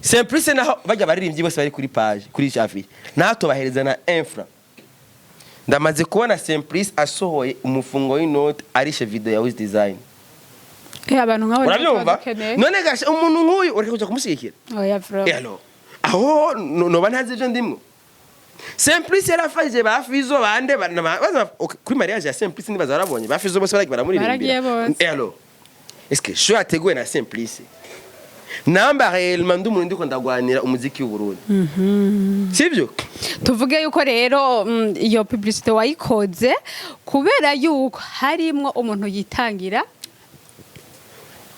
Simplice, naho bajya baririmbyi bose bari kuri page, kuri Shafi, naho tubahereza na infra. Ndamaze kubona Simplice asohoye umufungo w'inoti arishe video ya Wiz Design. Abantu nk'abo nibo Urabyumva? dukeneye. None gasha, umuntu nk'uyu ureka kuja kumushyigikira? Oya, bro. Alors aho noba ntazi ibyo ndimwo. Simplice yarafashije ba Fizo bande okay, kuri mariage ya Simplice nibaza barabonye ba Fizo bose baragiye baramuririmbira. Baragiye bose. Alors est-ce que show yateguwe na Simplice, namba réellement ndi umuntu ndiko ndagwanira umuziki w'u Burundi, sivyo? Tuvuge yuko rero iyo publicité wayikoze kubera yuko harimwo umuntu yitangira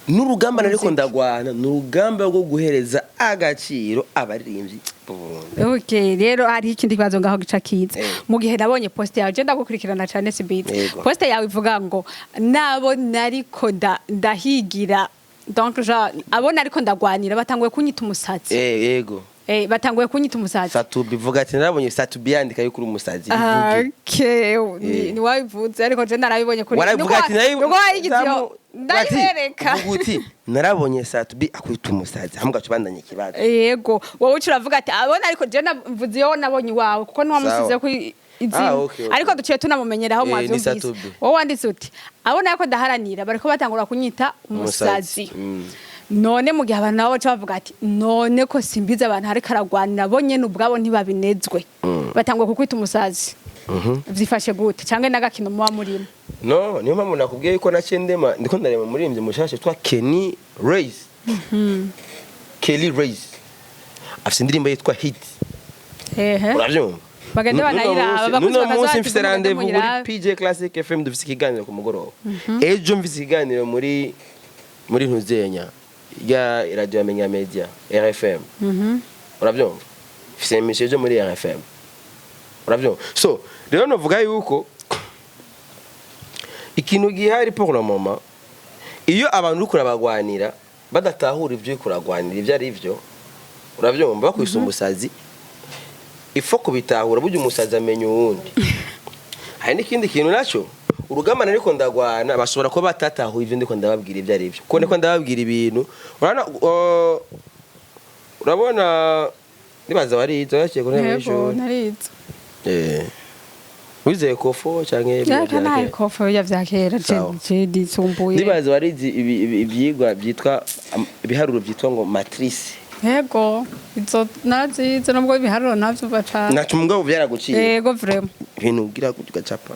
N'urugamba nariko ndagwana ni urugamba rwo guhereza agaciro abaririmbyi b'u Burundi. Okay, rero hariho ikindi kibazo ngaho gica kiza. Mu gihe nabonye post yawe, je ndagukurikirana cane Simbizi, post yawe ivuga ngo nabo nariko ndahigira, donc genre abo nariko ndagwanira batanguye kunyita umusazi. Yego. Batanguye kunyita umusazi. Satubi vuga ati narabonye Satubi yandika yuko uri umusazi. Ah, bivuge. okay, ni wabivuze, ariko je narabibonye kuri Waravuga ati nayo nuko wayigize iyo ndayibereka. Uvuga uti narabonye Satubi akwita umusazi, hamwe gaca ubandanya ikibazo. Yego, wowe uca uravuga ati abona, ariko je mvuze iyo nabonye iwawe kuko ntiwamusize Sawa. ku izina. Ah, okay. Ariko duciye tunamumenyeraho. Ni Mwavyumvise. Satubi. Wowe wanditse uti abona ko ndaharanira bariko batangura kunyita umusazi. None mu gihe abantu nabo baca bavuga ati none ko Simbizi abantu ariko aragwanira, bo nyene ubwabo ntibabinezwe, batanguye kukwita umusazi, vyifashe gute? Canke n'agakino muba murimo? No, niyo mpamvu nakubwiye yuko naciye ndema, ndiko ndarema umuririmbyi mushasha witwa Kenny Race, Kelly Race, afise indirimbo yitwa Hit. Uravyumva? Bagende banayiraba, abakuzi Nuno bakaza munsi bati mfise mugende rendez-vous muri muyirabe. PJ Classic FM, dufise ikiganiro ku mugoroba. Ejo mfise ikiganiro muri Ntuzenya ya radio ya Menya Media, RFM. Uravyumva? Mfise émission ejo muri RFM. Uravyumva? So rero novuga yuko ikintu gihari pour le moment, iyo abantu uriko urabagwanira badatahura ivyo uriko uragwanira ivyo ari vyo, uravyumva, bakwise umusazi, ifo kubitahura. Burya umusazi amenya uwundi. Hari n'ikindi kintu nacyo Urugamba nariko ndagwana, bashobora kuba batatahuye ivyo ndiko ndababwira ibyo ari byo, kuko ndiko ndababwira ibintu. Urabona, urabona, nibaza warize, waraciye ku ntebe Yego. y'ishuri. Narize. Wizeye kofo canke ibintu Yaka vya naye kera? Kofo ya vya kera. Sawa. Je disumbuye. Ndibaza warize ivyigwa byitwa ibiharuro byitwa ngo matrice. Yego, izo narazize, nubwo ibiharuro ntavyumva cane. Naco mugabo byaraguciye. Yego, vraiment. Ibintu ugira gutya ugacapa.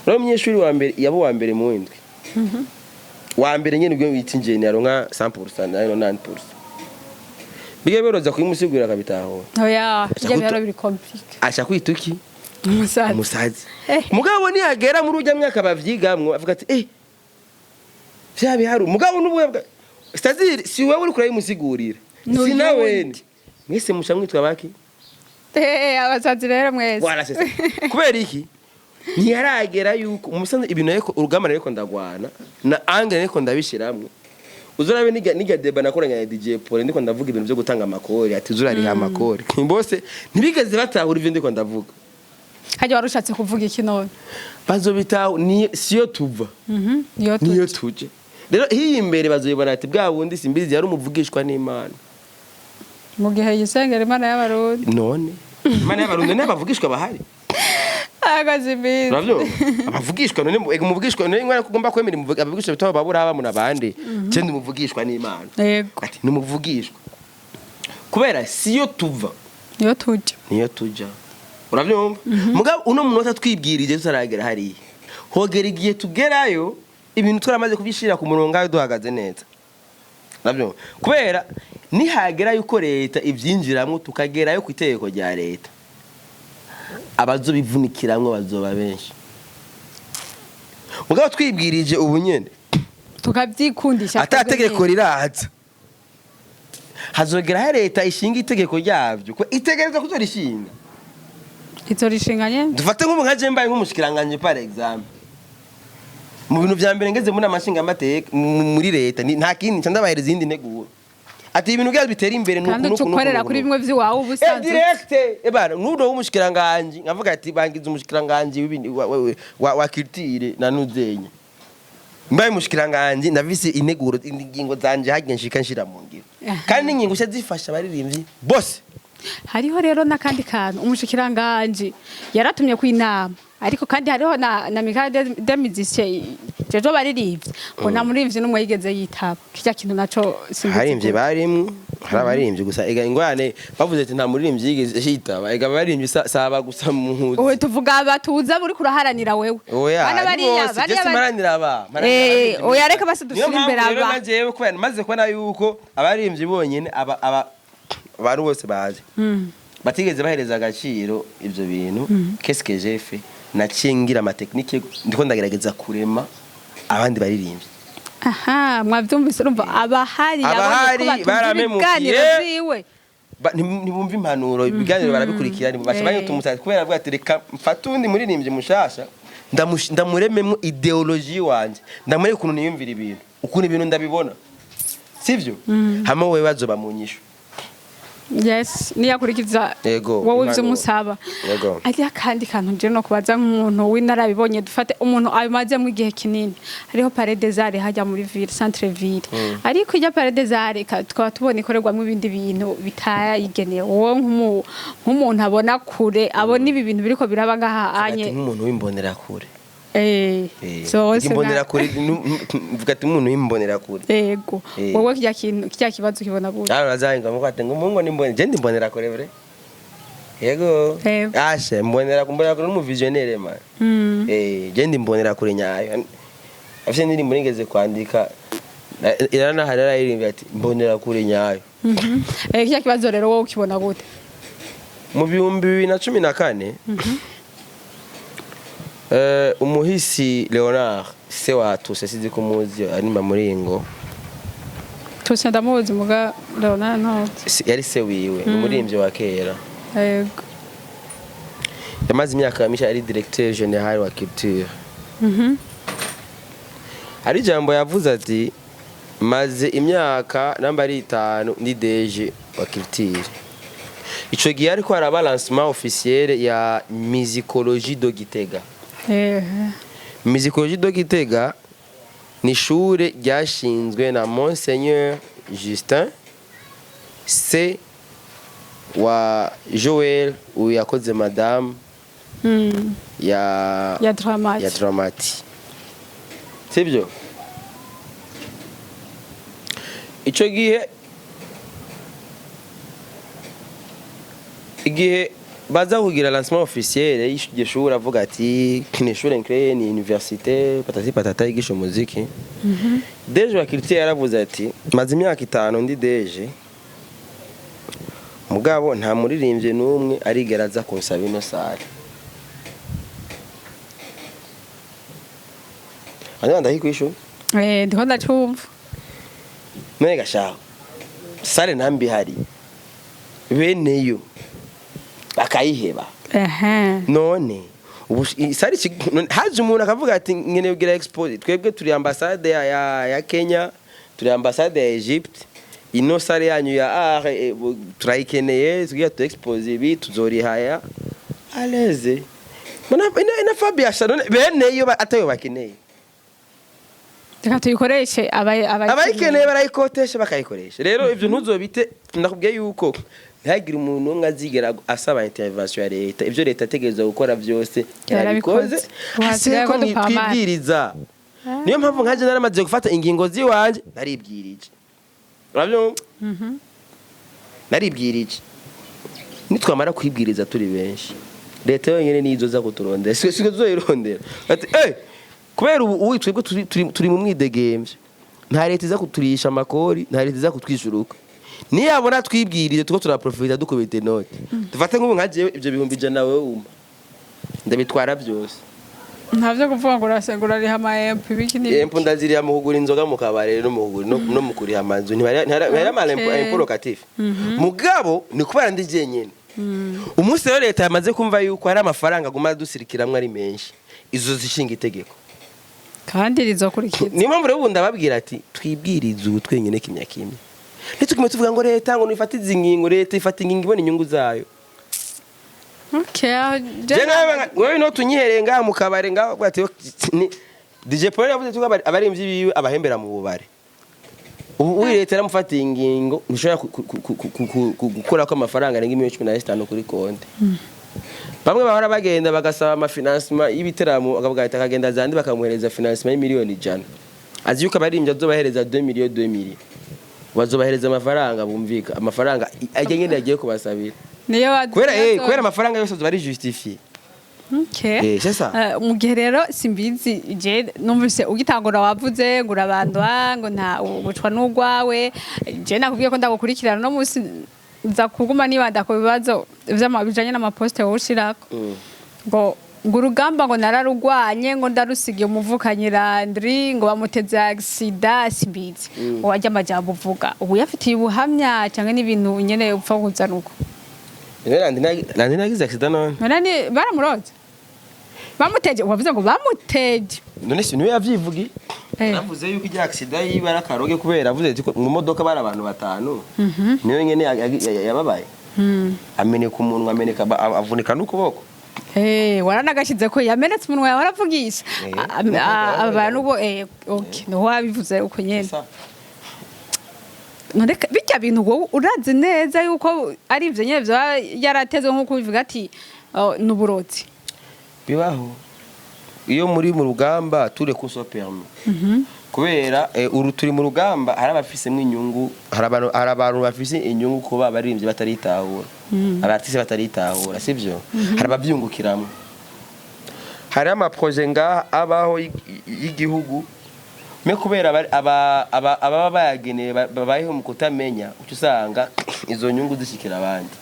Urabona, umunyeshuri wa mbere yaba uwa mbere mu w'indwi, wa mbere nyene, ubwo wita ingeni, aronka 100% nayo 90%, biga biroza kubimusigurira akabitahura. Oya, Aca ivyo biharuro biri compliqué. Aca kwita uki? Umusazi. Umusazi. Eh. Mugabo niyagera muri urya myaka bavyigamwo, avuga ati vya biharuro. Mugabo n'ubwo c'est-à-dire si wewe uriko urabimusigurira, si N'uyundi. nawene, mwese muca mwitwa baki? Abasazi rero mwese. Voilà, c'est ça. Kubera iki? Ntiyaragera yuko umusanzu ibintu, ariko urugamba ariko ndagwana na angle ariko ndabishiramwe. Uzurabe nijya débat nakoranye na DJ Paul, ndiko ndavuga ibintu byo gutanga amakori, ati uzurariha amakori. Bose ntibigeze batahura ivyo ndiko ndavuga. Hajya wari ushatse kuvuga iki none? Bazobitaho ni siyo tuva. Niyo. Niyo tuje. tuje. Rero hiyi imbere bazobibona ati bwa bundi Simbizi yari umuvugishwa n'Imana. Mu gihe yisengera Imana y'Abarundi. None Imana y'Abarundi n'abavugishwa bahari. Agaze Simbizi. Uravyumva, abavugishwa none ega umuvugishwa none mwana kugomba kwemera abavugishwa bitabo babura mu nabandi cyende umuvugishwa n'Imana. Ati numuvugishwa kubera siyo tuva. Niyo tuje. Niyo tuja. Uravyumva, mugabo uno munota twibwirije tutaragera hariya, hogera igihe tugerayo ibintu turamaze kubishira ku murongo, aho duhagaze neza. Uravyumva, kubera nihagera yuko leta ivyinjiramwo, tukagerayo ku itegeko rya leta, abazobivunikiramwo bazoba benshi. Mugabo twibwirije ubu nyene, tukabyikundisha. Ata tegeko riraza, hazogera aho leta ishinga itegeko ryavyo, ko itegerezwa kuzorishinga. Izo rishinganye. Dufate nk'ubu nka je mbaye nk'umushikiranganji, par exemple, mu bintu vya mbere ngeze muri amashinga amateka muri leta, nta kindi nca ndabahereza iyindi nteguro, ati ibintu byacu bitera imbere nuku, Kandi nuku, uca nuku, ukorera nuku, kuri nuku. bimwe vy'iwawe uba Eh, usanzwe. Direct ebana nudo w'umushikiranganji, nkavuga ati bangiza umushikiranganji wa culture na nuzenye. Mbaye umushikiranganji, ndafise integuro, ingingo zanje hagiye nshika nshira mu ngiro. Aha. Kandi ingingo nshya zifasha abaririmbyi bose. Hariho rero n'akandi kantu, umushikiranganji yaratumye ku inama, ariko kandi hariho na Amicale des musiciens jejo baririmbye, ngo nta muririmbyi n'umwe yigeze yitaba kirya kintu naco simbizi. Haririmbye barimwo, hari abaririmbyi gusa. Ega ingwane bavuze ati nta muririmbyi yigeze yitaba, ega abaririmbyi saba gusa muhuzi. Ubu tuvuga batuza buri kuraharanira wewe. Oya, Bana ni bariya bose, bariya je simaranira aba, maranira abaririmbyi. Oya, reka basi Niyo dushyire mpamvu imbere rero aba. na jewe kubera maze kubona yuko abaririmbyi bonyene, aba abantu bose bazi batigeze bahereza agaciro ivyo bintu, qu'est-ce que j'ai fait? Naciye ngira ama technique, ndiko ndagerageza kurema abandi baririmbyi. Aha mwavyumvise, urumva abahari yabonye ko Abahari batumva baramemukiye. ibiganiro vyiwe. Ntibumva impanuro, ibiganiro barabikurikira, ntibasha banyita umusazi kubera avuga ati reka mfate uwundi muririmbyi mushasha, ndamurememwo idéologie wanje, ndamureke ukuntu niyumvira ibintu, ukuntu ibintu ndabibona, sivyo? Hamwe wewe bazoba mu nyishu. Yes, niyakurikiza Yego, wowe ivyo impanuro. umusaba. Yego. Ari akandi kantu nje no kubaza nk'umuntu w'inarabibonye, dufate umuntu abimazemo igihe kinini. Hariho Palais des Arts hajya muri ville, centre ville, ariko ijya Palais des Arts tukaba tubona ikorerwamo ibindi bintu bitayigenewe. Wowe nk'umuntu abona kure, abona ibi bintu biriko biraba ngaha Ati anye nk'umuntu w'imbonerakure. Zose Imbonerakure, mvuga ati umuntu w'imbonerakure. Yego. Wowe kirya kintu, kirya kibazo ukibona gute? Hano bazanga ngo ati ngo umuhungu ni imbone, je ndi imbonerakure vrai. Yego. Yego. Ashe imbonerakure n'umu visionnaire man. Je ndi imbonerakure nyayo. Afise indirimbo nigeze kwandika, iranahari, arayirimbye ati imbonerakure nyayo. Kirya kibazo rero wowe ukibona gute? Mu 2014, umuhisi Leonard se wa Tuse, sizi ko muzi, arima muri ngo. Tuse ndamuzi, muga Leonard ntazi. Yari se wiwe, ni umuririmbyi wa kera. Yamaze imyaka myinshi ari directeur général wa culture. Hari ijambo yavuze ati maze imyaka namba ari 5 ndi DG wa culture. Ico gihe ariko haraba lancement officiel ya musicologie de Gitega. Musicologie de Gitega ni ishure ryashinzwe na Monseigneur Justin C wa Joel, uyu yakoze Madame ya Ya Dramati. Ya Dramati, sibyo? Icyo gihe, igihe baza kugira lancement officiel y'iryo shuri, avuga ati ni ishuri créé, ni université, patati patata, yigisha umuziki. DG wa culture yaravuze ati: "Maze imyaka 5 ndi DG, mugabo nta muririmbyi n'umwe arigera aza kunsaba ino salle." Hanyuma ndahikwishyura. Ndiko ndacumva. None gashaho, salle ntambi ihari, beneyo bakayiheba. None ubu salle haje umuntu akavuga ati nkeneye kugira expo, twebwe turi ambasade ya Kenya, turi ambasade ya Egypte, ino salle yanyu ya art turayikeneye, tugira tu expose ibi, tuzorihaya aleze. Mbona ina Fabia, none beneyo atayo bakeneye? Reka tuyikoreshe Abayikeneye barayikotesha bakayikoresha. Rero ibyo ntuzobite. Ndakubwiye yuko ntihagire umuntu umwe azigera asaba intervention ya leta. Ibyo leta ategereza gukora byose yarabikoze. Yarabikoze. Hasigaye ko ko dupamana. twibwiriza. Niyo mpamvu nkaje naramaze gufata ingingo ziwanje, naribwirije, urabyumva? Naribwirije. Nitwamara kwibwiriza turi benshi, leta yonyine niyo izoza kuturondera, si tuzoyirondera. Ati kubera ubu twebwe turi mu mwidegemvyo, nta leta iza kuturisha amakori, nta leta iza kutwishuruka. Niyabona twibwirije tuko turaprofita, dukubita inoti. Dufate nk'ubu nka jewe, ibyo 100,000 wewe umpa, ndabitwara byose. Ntavyo kuvuga ngo urasenga, urariha ama impôts, ibiki n'ibiki. Impôts ndaziriha mu kugura inzoga mu kabare no mu kugura no mu kuriha amazu. Ntibari ama impôts locatif. Mugabo ni kubera ndi jenyine. Umunsi rero leta yamaze kumva yuko hari amafaranga aguma adusirikiramwo ari menshi, izo zishinga itegeko. Kandi rizokurikiza. Niyo mpamvu rero ubu ndababwira ati twibwirize ubu twenyine kimya kimya, ntitugume tuvuga ngo leta ngo nifate izi ngingo. Leta ifata ingingo ibona inyungu zayo. Okay, aho Je nawe wewe no tunyihereye ngaha mu kabare ngaha, bavuga ati ni DJ Paul yavuze tuko abarimvyi biwe abahembera mu bubare. Ubu leta yaramufatiye ingingo, ntushobora gukora ko amafaranga arenga miliyoni 15 kuri konti. Bamwe bahora bagenda bagasaba amafinancement y'ibiteramo, akavuga ati akagenda zandi bakamuhereza financement y'imiliyoni 100, azi yuko abaririmbyi azobahereza 2 millions, 2 millions, bazobahereza amafaranga bumvika, amafaranga ajya nyene yagiye kubasabira. Niyo Kubera amafaranga yose azoba ari justifié. Okay. C'est ça. Mu gihe rero simbizi, je numvise ugitangura wavuze ngo urabandwa, ngo nta ubucwa n'ugwawe. Je nakubwiye ko ndagukurikirana, no munsi nza kuguma nibanda ku bibazo bijanye n'amaposte wowe ushirako, ngo urugamba ngo nararugwanye, ngo ndarusigiye umuvukanyi Landry, ngo bamuteze accident, simbizi. Ngo wajya amajambo uvuga ubu yafitiye ubuhamya cyangwa n'ibintu nyene upfa kuzana uko? Landry nagize accident none? None ni baramuroze, bamuteje, wavuze ngo bamuteje. None si niwe yavyivugiye? Yaravuze yuko ijya accident yiwe ari akaroge, kubera avuze ati ko mu modoka bari abantu batanu, niyo nyene yababaye, ameneka umunwa, ameneka avunika n'ukuboko. Waranagashize ko yamenetse umunwa yawe, aravugisha abantu bo. Okay, niho wabivuze uko nyene. Ça. None bijya bintu wowe urazi neza yuko ari ivyo nyene vyoba yarateze, nk'uko ubivuga ati oh, ni uburozi? Bibaho iyo muri mu rugamba ture kuso permis, kubera uru turi mu rugamba, hari abafisemwo inyungu, hari abantu bafise inyungu kuba abaririmbyi bataritahura, abartiste bataritahura, sivyo? Hari abavyungukiramwo, hari amaprojet ngaha abaho y'igihugu, me kubera ababa bayageneye babayeho mu kutamenya, uca usanga izo nyungu zishikira abandi,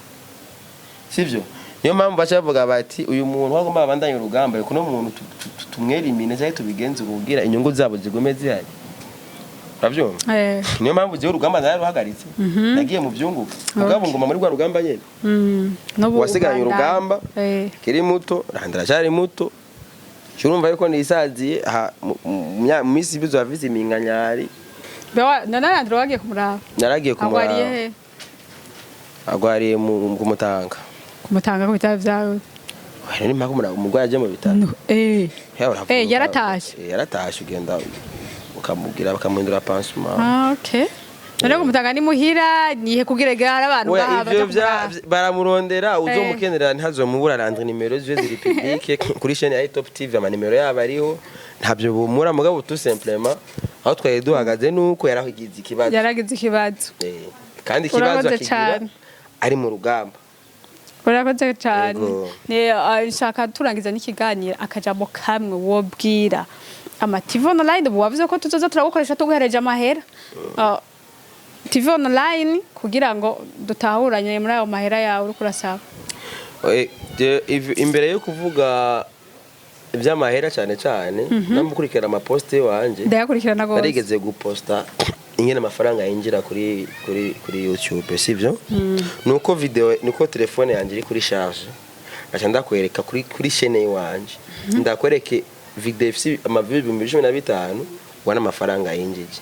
sivyo? Niyo mpamvu baca bavuga bati uyu muntu wagomba babandanye urugamba, ariko uno muntu tumwerimine cyangwa tubigenze kugira inyungu zabo zigume zihari, urabyumva? Niyo mpamvu jewe urugamba nararuhagaritse, nagiye mu byunguka, mugabo nguma muri rwa rugamba nyene. N'ubu Wasigaranye ubandanya. urugamba kiri muto, Landry aracyari muto, urumva yuko nisaziye aha, mu minsi bizo bafise iminkanyari. None Landry wagiye kumuraba? Naragiye Agwariye kumuraba. He? Agwariye ku Mutanga. Kumutanga ku bitaro vyawe? Oya, ni mpaka umurwayi aje mu bitaro. No, eh. He, uravuga. Eh, yaratashe. Eh, yaratashe, ugenda ukamubwira bakamuhindura pansement. Ah, okay. None kumutanga ni muhira nihe kugira ngo hari abantu Oya, baha ivyo baja kumuraba? Baramurondera, uzomukenera ntazomubura. Randre nimero ziwe ziri publique kuri chaîne ya Top TV, ama nimero yabo ariho, ntabyo bumura. Mugabo tout simplement aho twari duhagaze nuko yaragize ikibazo. Yaragize ikibazo. Eh, kandi ikibazo Urakoze akigira cane. ari mu rugamba. Urakoze cyane. Yego. Ni nshaka turangiza n'ikiganiro, akajambo kamwe wobwira ama TV online. Ubu wavuze ko tuzoza turagukoresha tuguhereje amahera. TV online kugira ngo dutahuranye muri ayo mahera yawe uriko urasaba. Eh, imbere yo kuvuga iby'amahera cyane cyane, namukurikirana amaposte wanje. Ndayakurikirana gose. Narigeze guposta ingene amafaranga yinjira kuri YouTube, sivyo? Nuko video, nuko telefone yanjye iri kuri charge, ngaca ndakwereka kuri chaîne yiwanje, ndakwereke video ifise amavues 15,000, ubona amafaranga yinjije,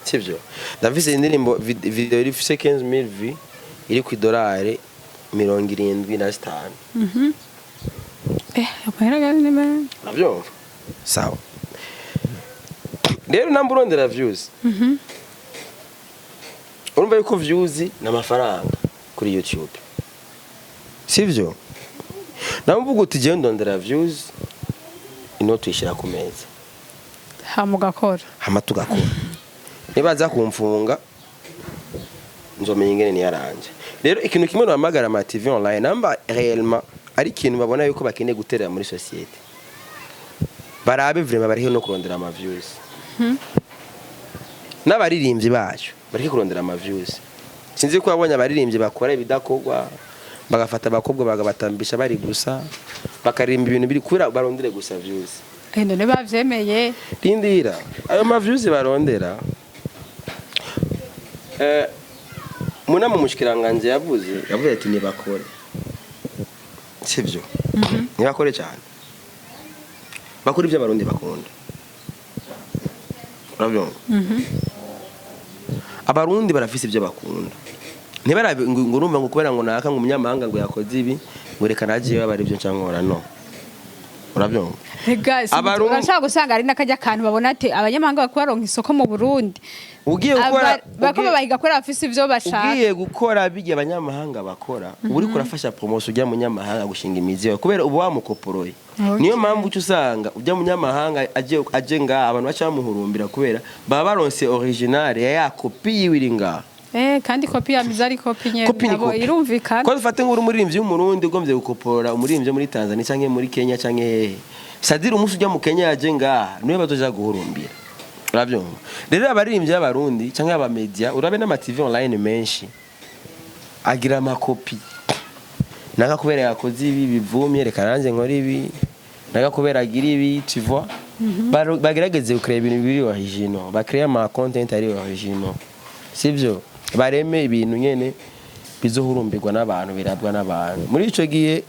sivyo? Ndafise indirimbo video ifise 15,000 vues, iri ku idolari 75. Eh, amahera gari ni menshi. Urabyumva? Sawa, rero namba urondera views, urumva yuko views ni amafaranga kuri YouTube, sivyo? Nawe uvuga uti jewe ndondera views, inoti tuyishyira ku meza. Hama ugakora. Hama tugakora. Nibaza kumfunga nzomenya ingene niyaranje. Rero ikintu kimwe nohamagara ama TV online, namba réellement ari ikintu babona yuko bakeneye guterera muri société, barabe vraiment bariho no kurondera ama views, n'abaririmbyi bacu bareke kurondera ama views. Sinzi ko wabonye abaririmbyi bakora ibidakorwa, bagafata abakobwa bagabatambisha bari gusa, bakaririmba ibintu biri kubera barondere gusa views. Eh, none bavyemeye. Rindira, ayo ma views barondera, munama umushikiranganje yavuze ati nibakore, sivyo? Nibakore cyane, bakore ibyo abarundi bakunda. Urabyumva? Abarundi barafise ibyo bakunda, ntibarabe ngo urumva ngo kubera ngo naka ngo umunyamahanga ngo yakoze ibi, ngo reka nagiye baba ibyo ncankora, no. Urabyumva? Ega, urashobora gusanga ari n'akajya kantu babona ati abanyamahanga bakubaronka isoko mu Burundi. Ugiye gukora Bako babahiga kubera bafise ivyo bashaka. Ugiye gukora bijya abanyamahanga bakora, uba uriko urafasha promotion ujya munyamahanga gushinga imizi yawe, kubera uba wamukoporoye. Niyo mpamvu uca usanga ujya munyamahanga aje ngaha, abantu baca bamuhurumbira kubera baba baronse original ya kopi yiwe iri ngaha. Eh, kandi kopi ya miza ari kopi nyene. Kopi ni nabo kopi. Irumvikana. Ko dufate nk'uri umuririmbyi w'Umurundi ugombye gukoporora umuririmbyi wo muri Tanzania canke muri Kenya canke hehe, sadira umunsi ujya mu Kenya yaje ngaha, niwe bazoja guhurumbira. Urabyumva? Rero abaririmbyi b'Abarundi canke abamedia, urabe n'ama TV online menshi agira amakopi, naka kubera yakoze ibi bivumye, reka nanjye nkora ibi, naka kubera agira ibi, tu vois. Bagerageze gucrea ibintu biri original, bacrea ama content ari original, sivyo? Bareme ibintu nyene bizohurumbirwa n'abantu, birabwa n'abantu. Muri ico gihe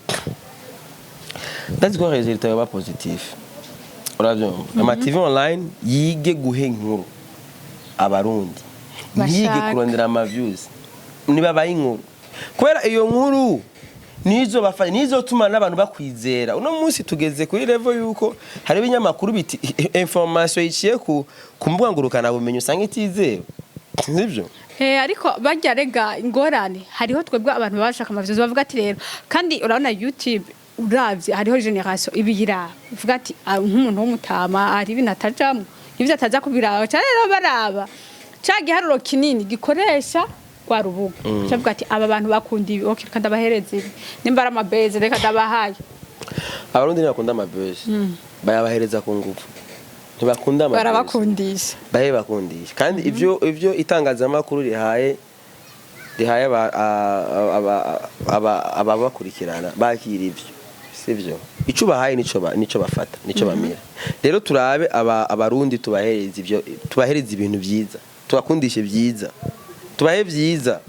ndazi ko résultat yoba positif. Uravyumva? Ama TV online yige guha inkuru Abarundi, ntiyige Bashaka. kurondera ama views. Nibabaye inkuru, kubera iyo nkuru nizo bafanya, nizo tuma n'abantu bakwizera. Uno munsi tugeze kuri level yuko hari ibinyamakuru biti information iciye ku mbuga ngurukana bumenyi usanga itizewe, sivyo? Eh, ariko barya rega ingorane hariho twebwe abantu baba bashaka amaviews, bavuga ati rero kandi urabona YouTube, uravye hariho génération ibiyiraba uvuga ati: "Ah, nk'umuntu w'umutama hari ibintu atajamwo, ivyo ataza kubiraba cyane." Rero baraba ca giharuro kinini gikoresha rwa rubuga, cavuga ati aba bantu bakunda ibi, okay, reka ndabahereza ibi, nimba ari amabeze reka ndabahaye. Abarundi ntibakunda amabuzz, bayabahereza ku ngufu. Ntibakunda amabuzz. Barabakundisha. Bahe bakundisha. Kandi ivyo itangazamakuru rihaye ababakurikirana bakira ivyo, sivyo? Ico bahaye nico bafata, nico bamira. Rero turabe Abarundi, tubahereza ivyo, tubahereza ibintu vyiza, tubakundishe vyiza, tubahe vyiza,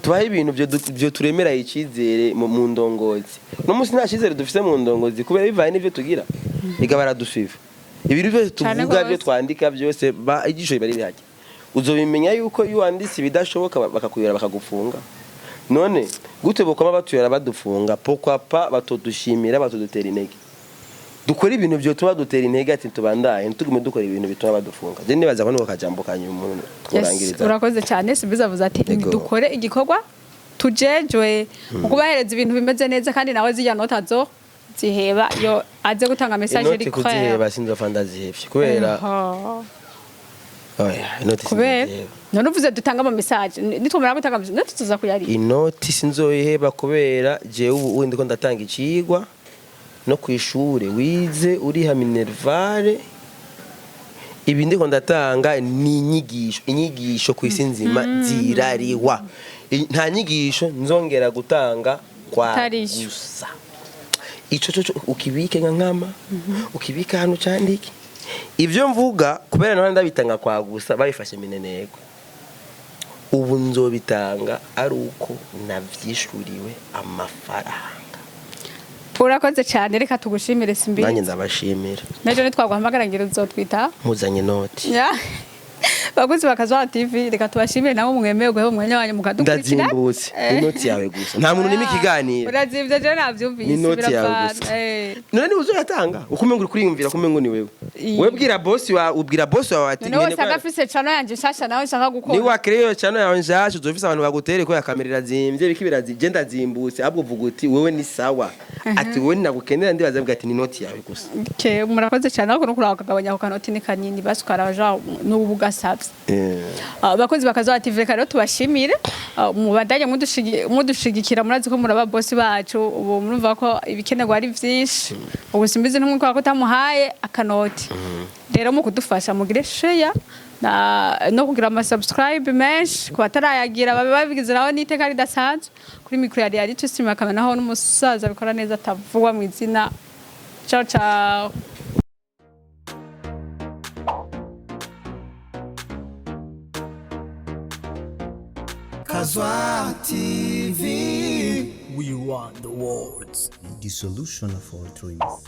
tubahe ibintu vyo turemera icizere mu ndongozi. No munsi nta cizere dufise mu ndongozi kubera bivaye n'ivyo tugira, ega baradusuiva ibintu byose Cane tuvuga, byo gose. twandika byose, ijisho riba riri hajya. Uzobimenya yuko iyo wanditse ibidashoboka bakakuyora, bakagufunga. None gute bokoma batuyora badufunga? Pourquoi pas batodushimira, batodutera intege, dukora ibintu vyotuma dutera intege, ati tubandaye, ntitugume dukora ibintu bituma badufunga. Je nibaza ko niko kajambo kanyuma umuntu Yes, tworangiriza. Urakoze cyane. Simbizi avuze ati Yego. dukore igikorwa tujejwe mu kubahereza ibintu bimeze neza, kandi nawe zijya nota zo ziheba yo aze gutanga message Inoti iri clair. kuziheba, sinzofa ndazihevye kubera oya, inoti Kubera sinzoziheba. None uvuze dutanga ama message, nitumara gutanga message noti tuza kuyarira. Inoti sinzoyiheba kubera jewe ubu ndiko ndatanga icigwa no kwishure wize uriha minerval. Ibi ndiko ndatanga ni inyigisho, inyigisho ku isi nzima zirariwa. Nta nyigisho nzongera gutanga kwa Utarishyura. gusa. Ico cyo ukibike nka nkama, ukibike ahantu candike ivyo mvuga, kubera nawe ndabitanga kwa gusa babifashe minenegwe. Ubu nzobitanga ari uko navyishuriwe amafaranga. Urakoze cyane, reka tugushimire, Simbizi. Nanjye ndabashimira. Nejo nitwaguhamagara ngira uzotwita. Muzanye inoti. Ya. Bakunzi ba Kazuba TV, reka tubashimire nabo mwemeye guheba umwanya wanyu mukadukurikira. Ndazimbutse. Inoti yawe gusa, nta muntu nima ikiganiro. Urazimvye, je navyumvise. Ni inoti yawe Biravana. gusa. None niba uzoyatanga ukumengo uri kuriyumvira kumengo ni wewe. Wewe bwira boss wa, ubwira boss wawe ati None wose nkeneye agafise channel yanje nshasha nawe nshaka gukora. Ni wakire iyo channel yawe nshasha, uzofise abantu bagutere ko ya kamera irazimvye, biki birazimvye, ndazimbutse. Ahubwo uvuga uti wewe ni sawa, ati wewe nagukenera, ndibaza avuga ati ni inoti yawe gusa. Okay, murakoze cyane, ariko no kuraba ukagabanya ako kanoti ni kanini, basi ukaraja n'ubu ugasavye. Abakozi ba Kazuba TV, reka rero tubashimire. Mubandanye mudushigikira, murazi ko muraba bosi bacu. Ubu murumva ko ibikenerwa ari vyinshi. Ubu Simbizi ntumwe ko tamuhaye akanoti. Rero mu kudufasha mugire share na no kugira ama subscribe menshi ku batarayagira, babe babigize naho n'iteka ridasanzwe. Kuri micro yari yari tusima kamera naho n'umusaza bikora neza atavugwa mu izina. Ciao ciao. Kazwa TV. We want the world. The solution of all dreams.